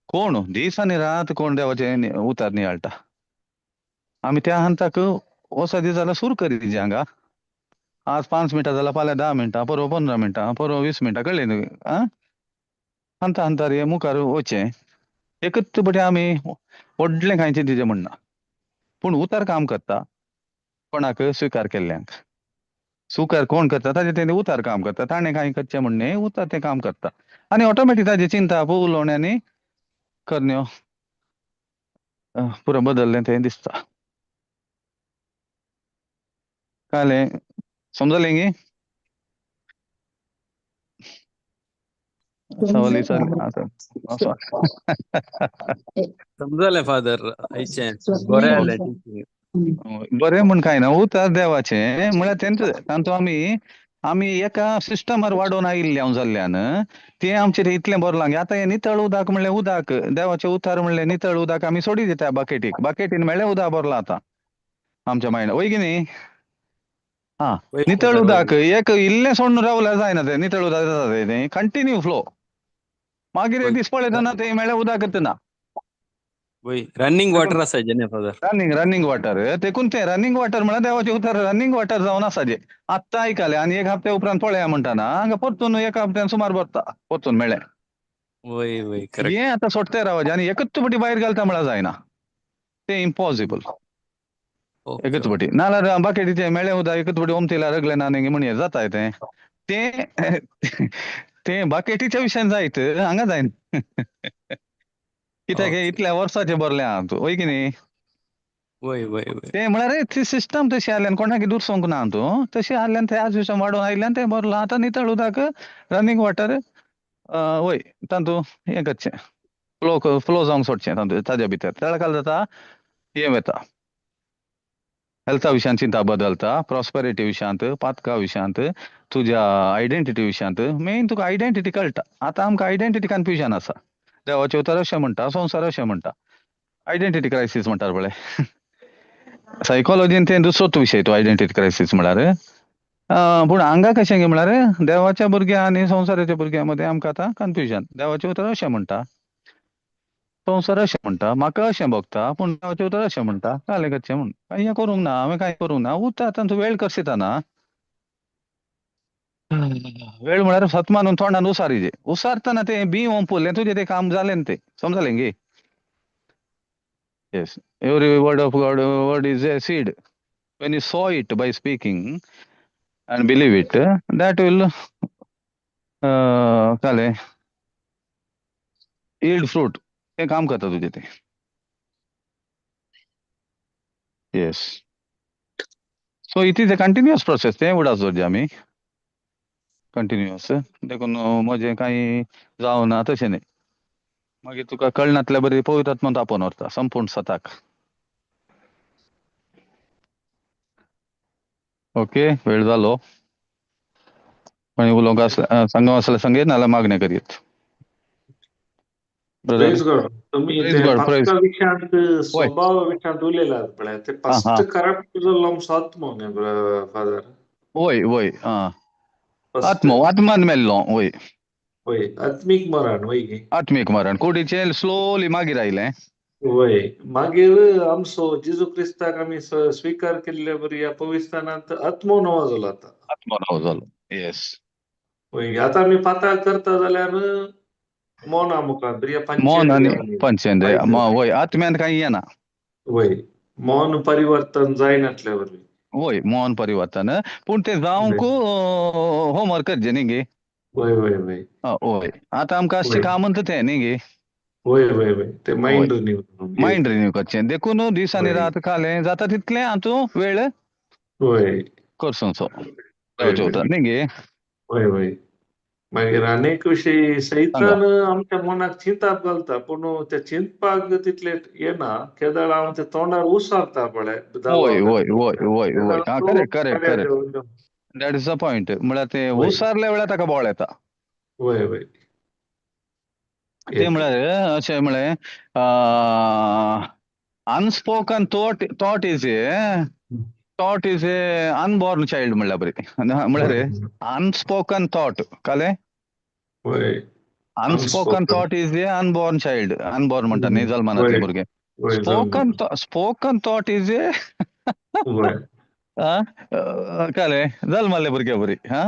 कोण दीस आनी रात कोण देवाचें उतार नियाळटा. आमी त्या हंताक वसा दीस जाल्यार सुरू करी हांगा, आज 5 मिनटां जाल्यार फाल्यां 10 मिनटां, परवा 15 मिनटां, परवा 20 मिनटां, कळ्ळें न्हू? आं हंता हंतार हे मुखार वचचें. एकच बटे आमी व्हडलें कांय तिजें म्हणना, पूण उतार काम करता कोणाक स्विकार केल्ल्यांक. स्विकार कोण करता ताजें तें उतार काम करता, ताणें कांय करचें म्हण न्ही, उतार तें काम करता आनी ऑटोमॅटीक ताजें चिंता उलोवणें आनी करण्यो पुरो बदल्लें तें दिसता. कळ्ळें? समजलें गी? सवाल आसा. समजलें फादर, आयचें बरें जालें. बरें म्हण कांय ना, उतार देवाचें म्हळ्यार तेंच तांतू आमी आमी एका सिस्टमार वाडोवन आयिल्ले हांव जाल्ल्यान तें आमचें इतलें बरें लागें. आतां हें नितळ उदक म्हणलें उदक देवाचें उतार म्हणलें नितळ उदक आमी सोडी दिता बकेटीक, बकेटीन मेळ्ळें उदक भरलां आतां आमच्या मायंड वय की न्ही? हा नितळ उदक एक इल्लें सोडून रावल्यार जायना तें, नितळ उदक जाता तें कंटिन्यू फ्लो, मागीर एक दीस पळयतना तें मेळ्ळें उदक ना. रनिंग वॉटर आसा न्ही फादर? रनिंग रनिंग वॉटर, देखून तें रनिंग वॉटर म्हळ्यार देवाचें उतर रनिंग वॉटर जावन आसा जें आत्तां आयकलें आनी एक हप्त्या उपरांत पळया म्हणटा ना, हांगा परतून एक हप्त्यान सुमार भरता परतून मेळ्ळें. वय वय करेक्ट. हें आतां सोडते रावचें आनी एकच पटी भायर घालता म्हळ्यार जायना, तें इम्पॉसिबल. एकच पटी नाल्यार बाकीचें मेळ्ळें उदक एकच पटी ओमतीला रगलें ना न्ही म्हण जाता तें तें तें बाकेटीच्या विशयान जायत हांगा जायना. कित्याक इतल्या वर्साचें भरलें आहा तूं वय की न्ही? वय वय वय तें म्हळ्यार ती सिस्टम तशी आसल्यान कोणाक दुरसोंक ना तूं, तशी आसल्यान त्याच विशयान वाडोवन आयिल्ल्यान तें भरलां. आतां नितळ उदक रनिंग वॉटर वय तातूंत हें करचें फ्लो फ्लो जावंक सोडचें तातूंत ताज्या भितर तेका काल जाता हें वता हेल्था विशयान चिंता बदलता, प्रॉस्पेरिटी विशयांत, पातका विशयांत, तुज्या आयडेंटिटी विशयांत. मेन तुका आयडेंटिटी कळटा. आतां आमकां आयडेंटिटी कन्फ्युजन आसा, देवाचें उतर अशें म्हणटा, संवसार अशें म्हणटा, आयडेंटिटी क्रायसीस म्हणटात पळय. सायकोलॉजीन तें दुसरोच विशय तो आयडेंटिटी क्रायसीस म्हळ्यार. पूण हांगा कशें गे म्हळ्यार देवाच्या भुरग्यां आनी संवसाराच्या भुरग्यां मदें आमकां आतां कन्फ्युजन. देवाचें उतर अशें म्हणटा, संवसार अशें म्हणटा, म्हाका अशें भोगता, पूण देवाचें उतर अशें म्हणटा, कालें करचें म्हूण कांय हें करूंक ना, हांवें कांय करूंक ना. उतर आतां तूं वेळ करसिता वेळ म्हळ्यार सत मानून तोंडान उसारीजे, उसारतना तें बी ओंपुरलें तुजें तें काम जालें न्ही तें, समजलें गे? Yes, every word of God word is a seed. When you sow it by speaking and believe it, that will कालें yield fruit. तें काम करता तुजें तें. Yes, so it is a continuous process. तें उडास दवरचें आमी कंटिन्युअस. देखून म्हजें कांय जावना तशें न्ही, मागीर तुका कळनातल्या बरी पवित्र आत्मो तापोवन व्हरता संपूर्ण सताक. ओके, वेळ जालो. कोणी उलोवंक आसल्यार सांगूंक आसल्यार सांगयत, नाल्यार मागणें करीत. प्रेज गॉड. तुम्ही ते विषयांत स्वभाव विषयांत उलयलात पळय, ते फर्स्ट करप्ट जाल्लो आमचो आत्मो न्ही फादर? वय वय आं, आत्मो आत्मान मेल्लो वय वय, आत्मीक मरण वय गे, आत्मीक मरण कुडीचें स्लोली मागीर आयलें वय. मागीर आमचो जेजू क्रिस्ताक आमी स्विकार केल्ले बरी ह्या पवित्रस्थानांत आत्मो नवो जालो आतां, आत्मो नवो जालो. येस वय. आतां आमी पाताळ करता जाल्यार मना मुखार मन आनी पंचेंद्रिय पंचेंद्रिय वय आत्म्यान कांय येना. वय, मन परिवर्तन जायनातल्या वरवीं. वय, मन परिवर्तन पूण तें जावंक होमवर्क करचें न्ही गे. वय वय वय. वय, आतां आमकां आसचें काम म्हणटा तें न्ही गे. वय वय वय, ते मायंड रिन्यू, मायंड रिन्यू करचें. देखून दीस आनी रात खालें जाता तितलें हातूं वेळ वय करसो देवाच्या न्ही गे. वय वय. मागीर अनेक विशयी सैतान आमच्या मनाक चिंताप घालता, पूण ते चिंतपाक तितले येना. केदळ हांव ते तोंडार उसारता पळय. वय वय वय वय वय, Correct correct correct, that is the point. म्हळ्यार ते उसारल्या वेळार ताका बोळ येता. वय वय, ते म्हळ्यार अशें म्हळें, unspoken thought is a thought is a unborn child म्हणल्यार बरी. म्हळ्यार अनस्पोकन थॉट कळ्ळें? Unspoken thought is a unborn child. Unborn म्हणटा न्ही, जल्मना ते भुरगें. Spoken spoken thought is a कळ्ळें, जल्मल्ले भुरगे बरी. हा,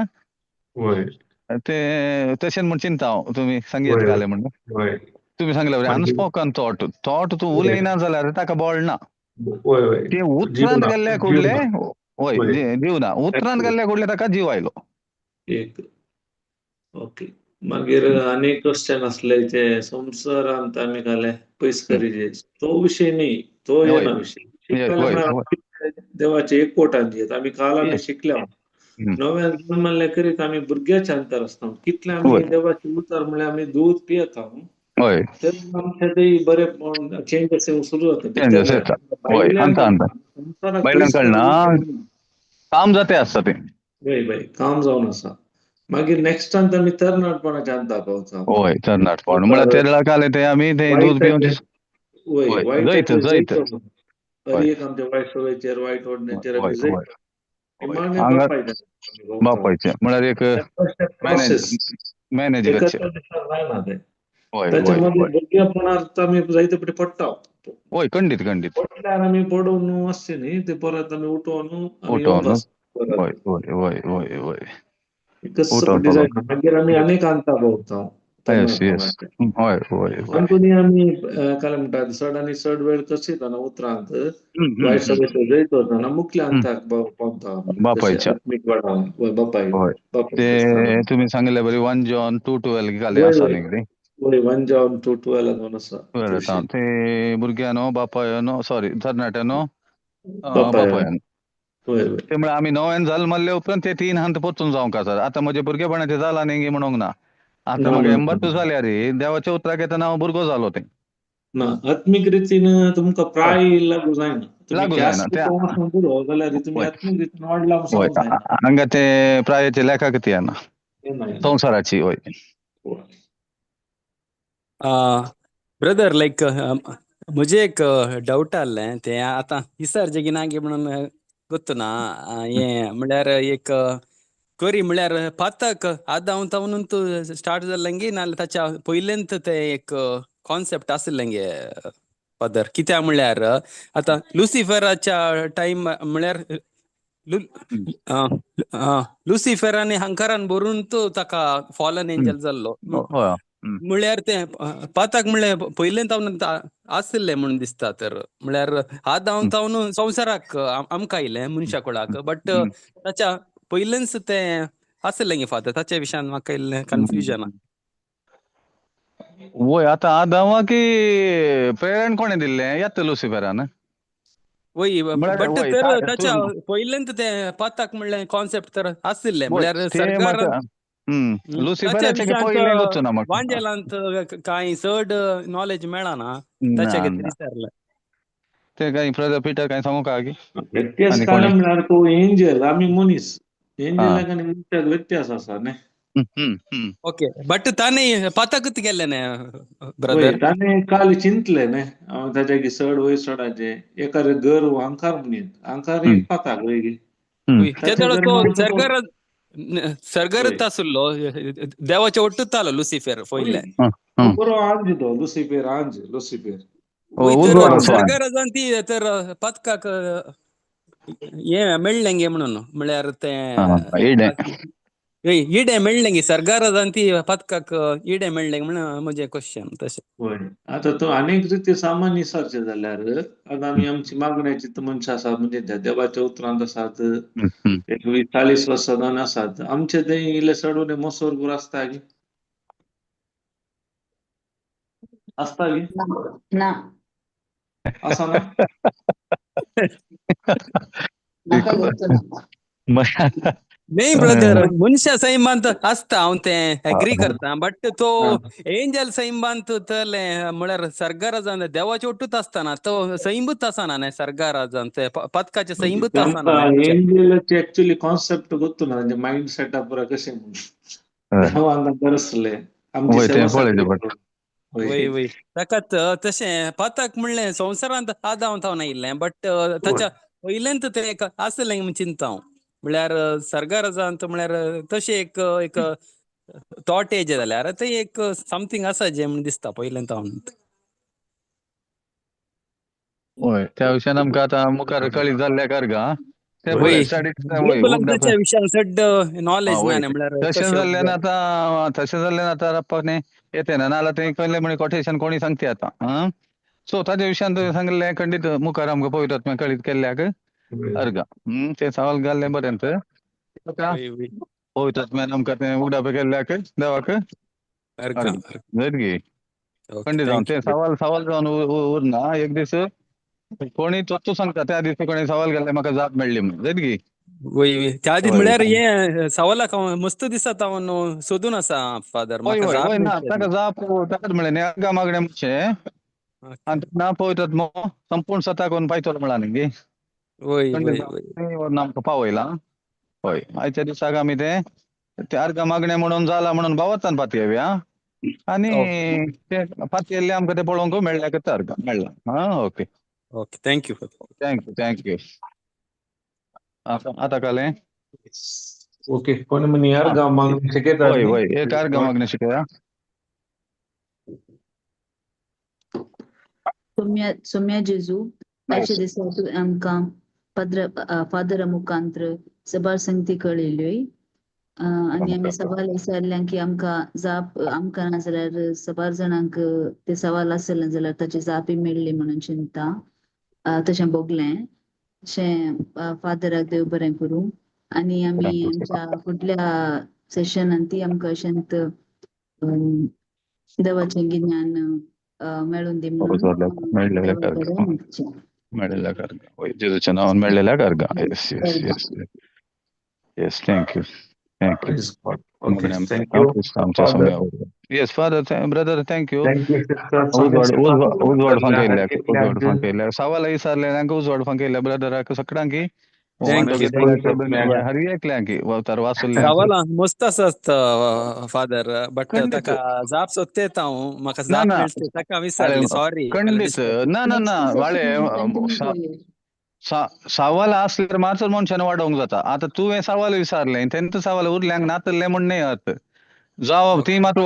ते तशें म्हूण चिंता हांव तुमी सांगीत घालें म्हणून. तुमी सांगले बरें, अनस्पोकन थॉट थॉट तूं उलयना जाल्यार ताका बळ ना. ते उतरांत गेल्ले कुडले, वय जीव ना, उतरांत गेल्ले कुडले ताका जीव आयलो. एक ओके. मागीर अनेक क्वेश्चन आसले ते संवसारांत आमी घाले पयस करीजे, तो विशय न्ही, तो येना विशय. देवाचे एकवटान येत आमी काल आमी शिकल्या. नव्यान जल्मल्ले करीत आमी भुरग्याच्या अंतर आसता. कितले आमी देवाचे उतर म्हळ्यार आमी दूद पियेता तेन्ना आमचे ते बरे चेंजस सुरू जाता. भायल्यान कळना, काम जाते आसता तें. वय वय, काम जावन आसा. मागीर नेक्स्ट टायम आमी तरणाटपणाच्या अंता पावता. वय, तरणाटपण म्हळ्यार ते काले ते आमी ते दूद पिवन वय जैत जैत हर एक आमच्या वायट सवयचेर वायट ओडण्याचेर आमी जैत बापायचें म्हळ्यार एक मॅनेज करचें. त्याच्यामध्ये भुरगेपणार आमी जायते फावटी पडटा. वय, खंडीत खंडीत पडल्यार आमी पडून आसचे न्ही, ते परत आमी उठोवन उठोवन. वय वय वय वय वय, मागीर आमी अनेक अंता पावता. येस येस, हय हय. आनी आमी काय म्हणटात चड आनी चड वेळ कशीत उतरांत वायट सवयचेर जैत वतना मुखल्या अंताक पावता. बापायच्या बापाय ते तुमी सांगिल्ले बरी 1 John 2:12 घाले आसा न्ही कितें? वय, 1 John 2:12 जावन आसा. ते भुरग्यानो बापायनो, सॉरी तरणाट्यानो बापायनो. ते म्हळ्यार आमी नव्यान जल्मल्ले उपरांत ते 3 हंत परतून जावंक आसा. आतां म्हजे भुरगेपणाचें जालां न्ही म्हणूंक ना. आतां म्हाका 80 जाल्यार देवाच्या उतराक येतना हांव भुरगो जालो. तें ना, आत्मीक रितीन तुमकां प्राय लागू जायना. लागू जायना हांगा ते प्रायचे लेखक ती येना संवसाराची. वय ब्रदर, लायक म्हजें एक डावट आहलें, तें आतां इसार ना म्हणून गोत्तु ना. हें म्हळ्यार एक करी म्हळ्यार पातक आदां तावनून स्टार्ट जाल्लें नाल्यार ताच्या पयलेंत तें एक कॉन्सेप्ट आशिल्लें गे फादर. कित्याक म्हळ्यार आतां लुसिफराच्या टायम म्हळ्यार लुसिफर आनी हंकारान भरून तो ताका फॉलन एंजल जाल्लो. म्हळ्यार तें पातक म्हळ्यार पयलें तावन आशिल्लें म्हणून दिसता. तर म्हळ्यार आदां तावन संवसाराक आमकां आयलें मनशा कुळाक, बट ताच्या पयलेंच तें आशिल्लें गे फादर. ताच्या विशयान म्हाका इल्लें कन्फ्युजन. वय, आतां आदांवाक प्रेरण कोणें दिल्लें? येता लुसिफरान. वय, बट तर ताच्या पयलेंत तें पातक म्हणलें कॉन्सेप्ट तर आशिल्लें. म्हळ्यार सरकार वांजेलांत कांय चड नॉलेज मेळना ताच्या खातीर विचारलें. ते काय ब्रदर पीटर काय सांगू का की व्यत्यास कारण म्हळ्यार तो एंजल आमी मनीस, एंजलाक आनी मनशाक व्यत्यास आसा न्ही. ओके, बट ताणें पातकच केल्लें न्ही ब्रदर. ताणें काल चिंतलें न्ही हांव ताच्या की चड वयर चडाचें एका गर्व अहंकार म्हणीत, अहंकार एक पातक वय. सरकार सरगरत आसलो देवाच्या ओट्टूच आलो लुसिफेर पयले. बरो आंज तो लुसिफेर, आंज लुसिफेर सरगराजान ती तर पातकाक हें मेळ्ळें गे म्हणून म्हळ्यार तें इडे मेळ्ळें गी सरकारान ती पदकाक इडे मेळ्ळें म्हण म्हजें क्वेश्चन तशें. वय, आतां तो आनीक रिती सामान्य विचारचें जाल्यार आतां आमी आमची मागण्याची मनशां आसात, म्हणजे देवाच्या उतरांत आसात, एक 20-40 वर्सां आसात, आमचे ते इल्ले चडून मोसोर पुरो आसता गी? आसता गी? ना. आसा ना? म्हाका गोत्तू ना. न्ही ब्रदर, मनशा सैमांत आसता, हांव तें एग्री करता, बट तो एंजल सैमांत तले म्हळ्यार सरकाराजान देवाचे ओटूच आसतना तो सैमूच आसना न्ही, सरकाराजान ते पदकाचे सैमूच आसना. एंजलाचे एक्चुअली कॉन्सेप्ट गोत्तू ना, म्हणजे मायंड सेटअप पुरा कशें म्हणून देवान दरसले आमची सेवा. वय वय, ताकाच तशें पतक म्हणलें संवसारांत आदाव थावन आयिल्लें, बट ताच्या पयलेंत तें एक आसलें म्हूण चिंता हांव, म्हळ्यार सरकाराजांत म्हळ्यार तशें एक एक थॉट येयचें जाल्यार तें एक समथींग आसा जें म्हूण दिसता पयलें हांव. वय, त्या विशयान आमकां आतां मुखार कळीत जाल्ल्या कारगा. ताच्या विशयान चड नॉलेज ना, म्हळ्यार तशें जाल्ल्यान आतां तशें जाल्ल्यान आतां रप्पाक न्ही येते ना, नाजाल्यार तें कहलें म्हण कोटेशन कोणी सांगते आतां. सो ताच्या विशयान तुवें सांगिल्लें खंडीत मुखार आमकां पवित्र आत्म्यान कळीत केल्ल्याक अर्गा. तें सवाल घाल्लें बरें तर पवित्र आत्म्यान आमकां तें उगडाप केल्ल्याक देवाक जायत गी खंडीत जावन तें सवाल सवाल जावन उरना. एक दीस कोणी तोच सांगता त्या दिसा कोणी सवाल केल्लें म्हाका जाप मेळ्ळी म्हणून, जायत गी? वय, त्या दीस म्हळ्यार हें सवालाक हांव मस्त दिसता हांव सोदून आसा फादर. वय वय वय, ना ताका जाप ताकाच म्हळें न्ही अर्गा मागणें म्हणचें आनी ना पवित्र आत्मो संपूर्ण सता करून पायतलो म्हळां न्ही गी. वय वय वय, आमकां पावयलां. हय, आयच्या दिसाक आमी तें ते अर्गा मागणें म्हणून जालां म्हणून भावार्थान पातयेवया आनी तें पातयेल्लें आमकां तें पळोवंक मेळ्ळ्या करता अर्गा मेळ्ळां. आं, okay okay, thank you thank you thank you. आतां कळ्ळें? ओके, कोण म्हणी अर्गा मागणें शिकयता? वय वय, एक अर्गा मागणें शिकया. सोम्या जेजू, आयच्या दिसा तूं आमकां फादरा मुखांत्र सबार संगती कळयल्योय आनी आमी सवाल विचारल्यां की आमकां जाप आमकां ना जाल्यार सबार जाणांक ते सवाल आसलें जाल्यार ताची जापय मेळ्ळी म्हणून चिंता तशें भोगलें. तशें फादराक देव बरें करूं आनी आमी आमच्या फुडल्या सेशनान ती आमकां अशेंच देवाचें गिन्यान मेळून दी म्हणून. मेळिल्ल्या कारगा, जेजूच्या नांवान मेळिल्ल्या कारगा. Yes yes yes yes, thank you thank you. Yes father, brother thank you. उजवाड फांकयल्ल्या, उजवाड फांकयल्ल्या, सवाल विचारले उजवाड फांकयल्ल्या ब्रदराक सगळ्यांकी हर एकल्यांकी अवतार वाचुल्ले. सवालां मस्त आसता फादर, बट ताका जाप सोदता हांव, म्हाका जाप मेळटा ताका विचारली, सॉरी. खंडीत ना ना ना, वाळे सवाल आसल्यार मातसो मनशान वाडोवंक जाता. आतां तुवें सवाल विचारलें, तेंच सवाल उरल्यांक नातल्लें म्हण न्ही अर्थ जावप ती मात्र.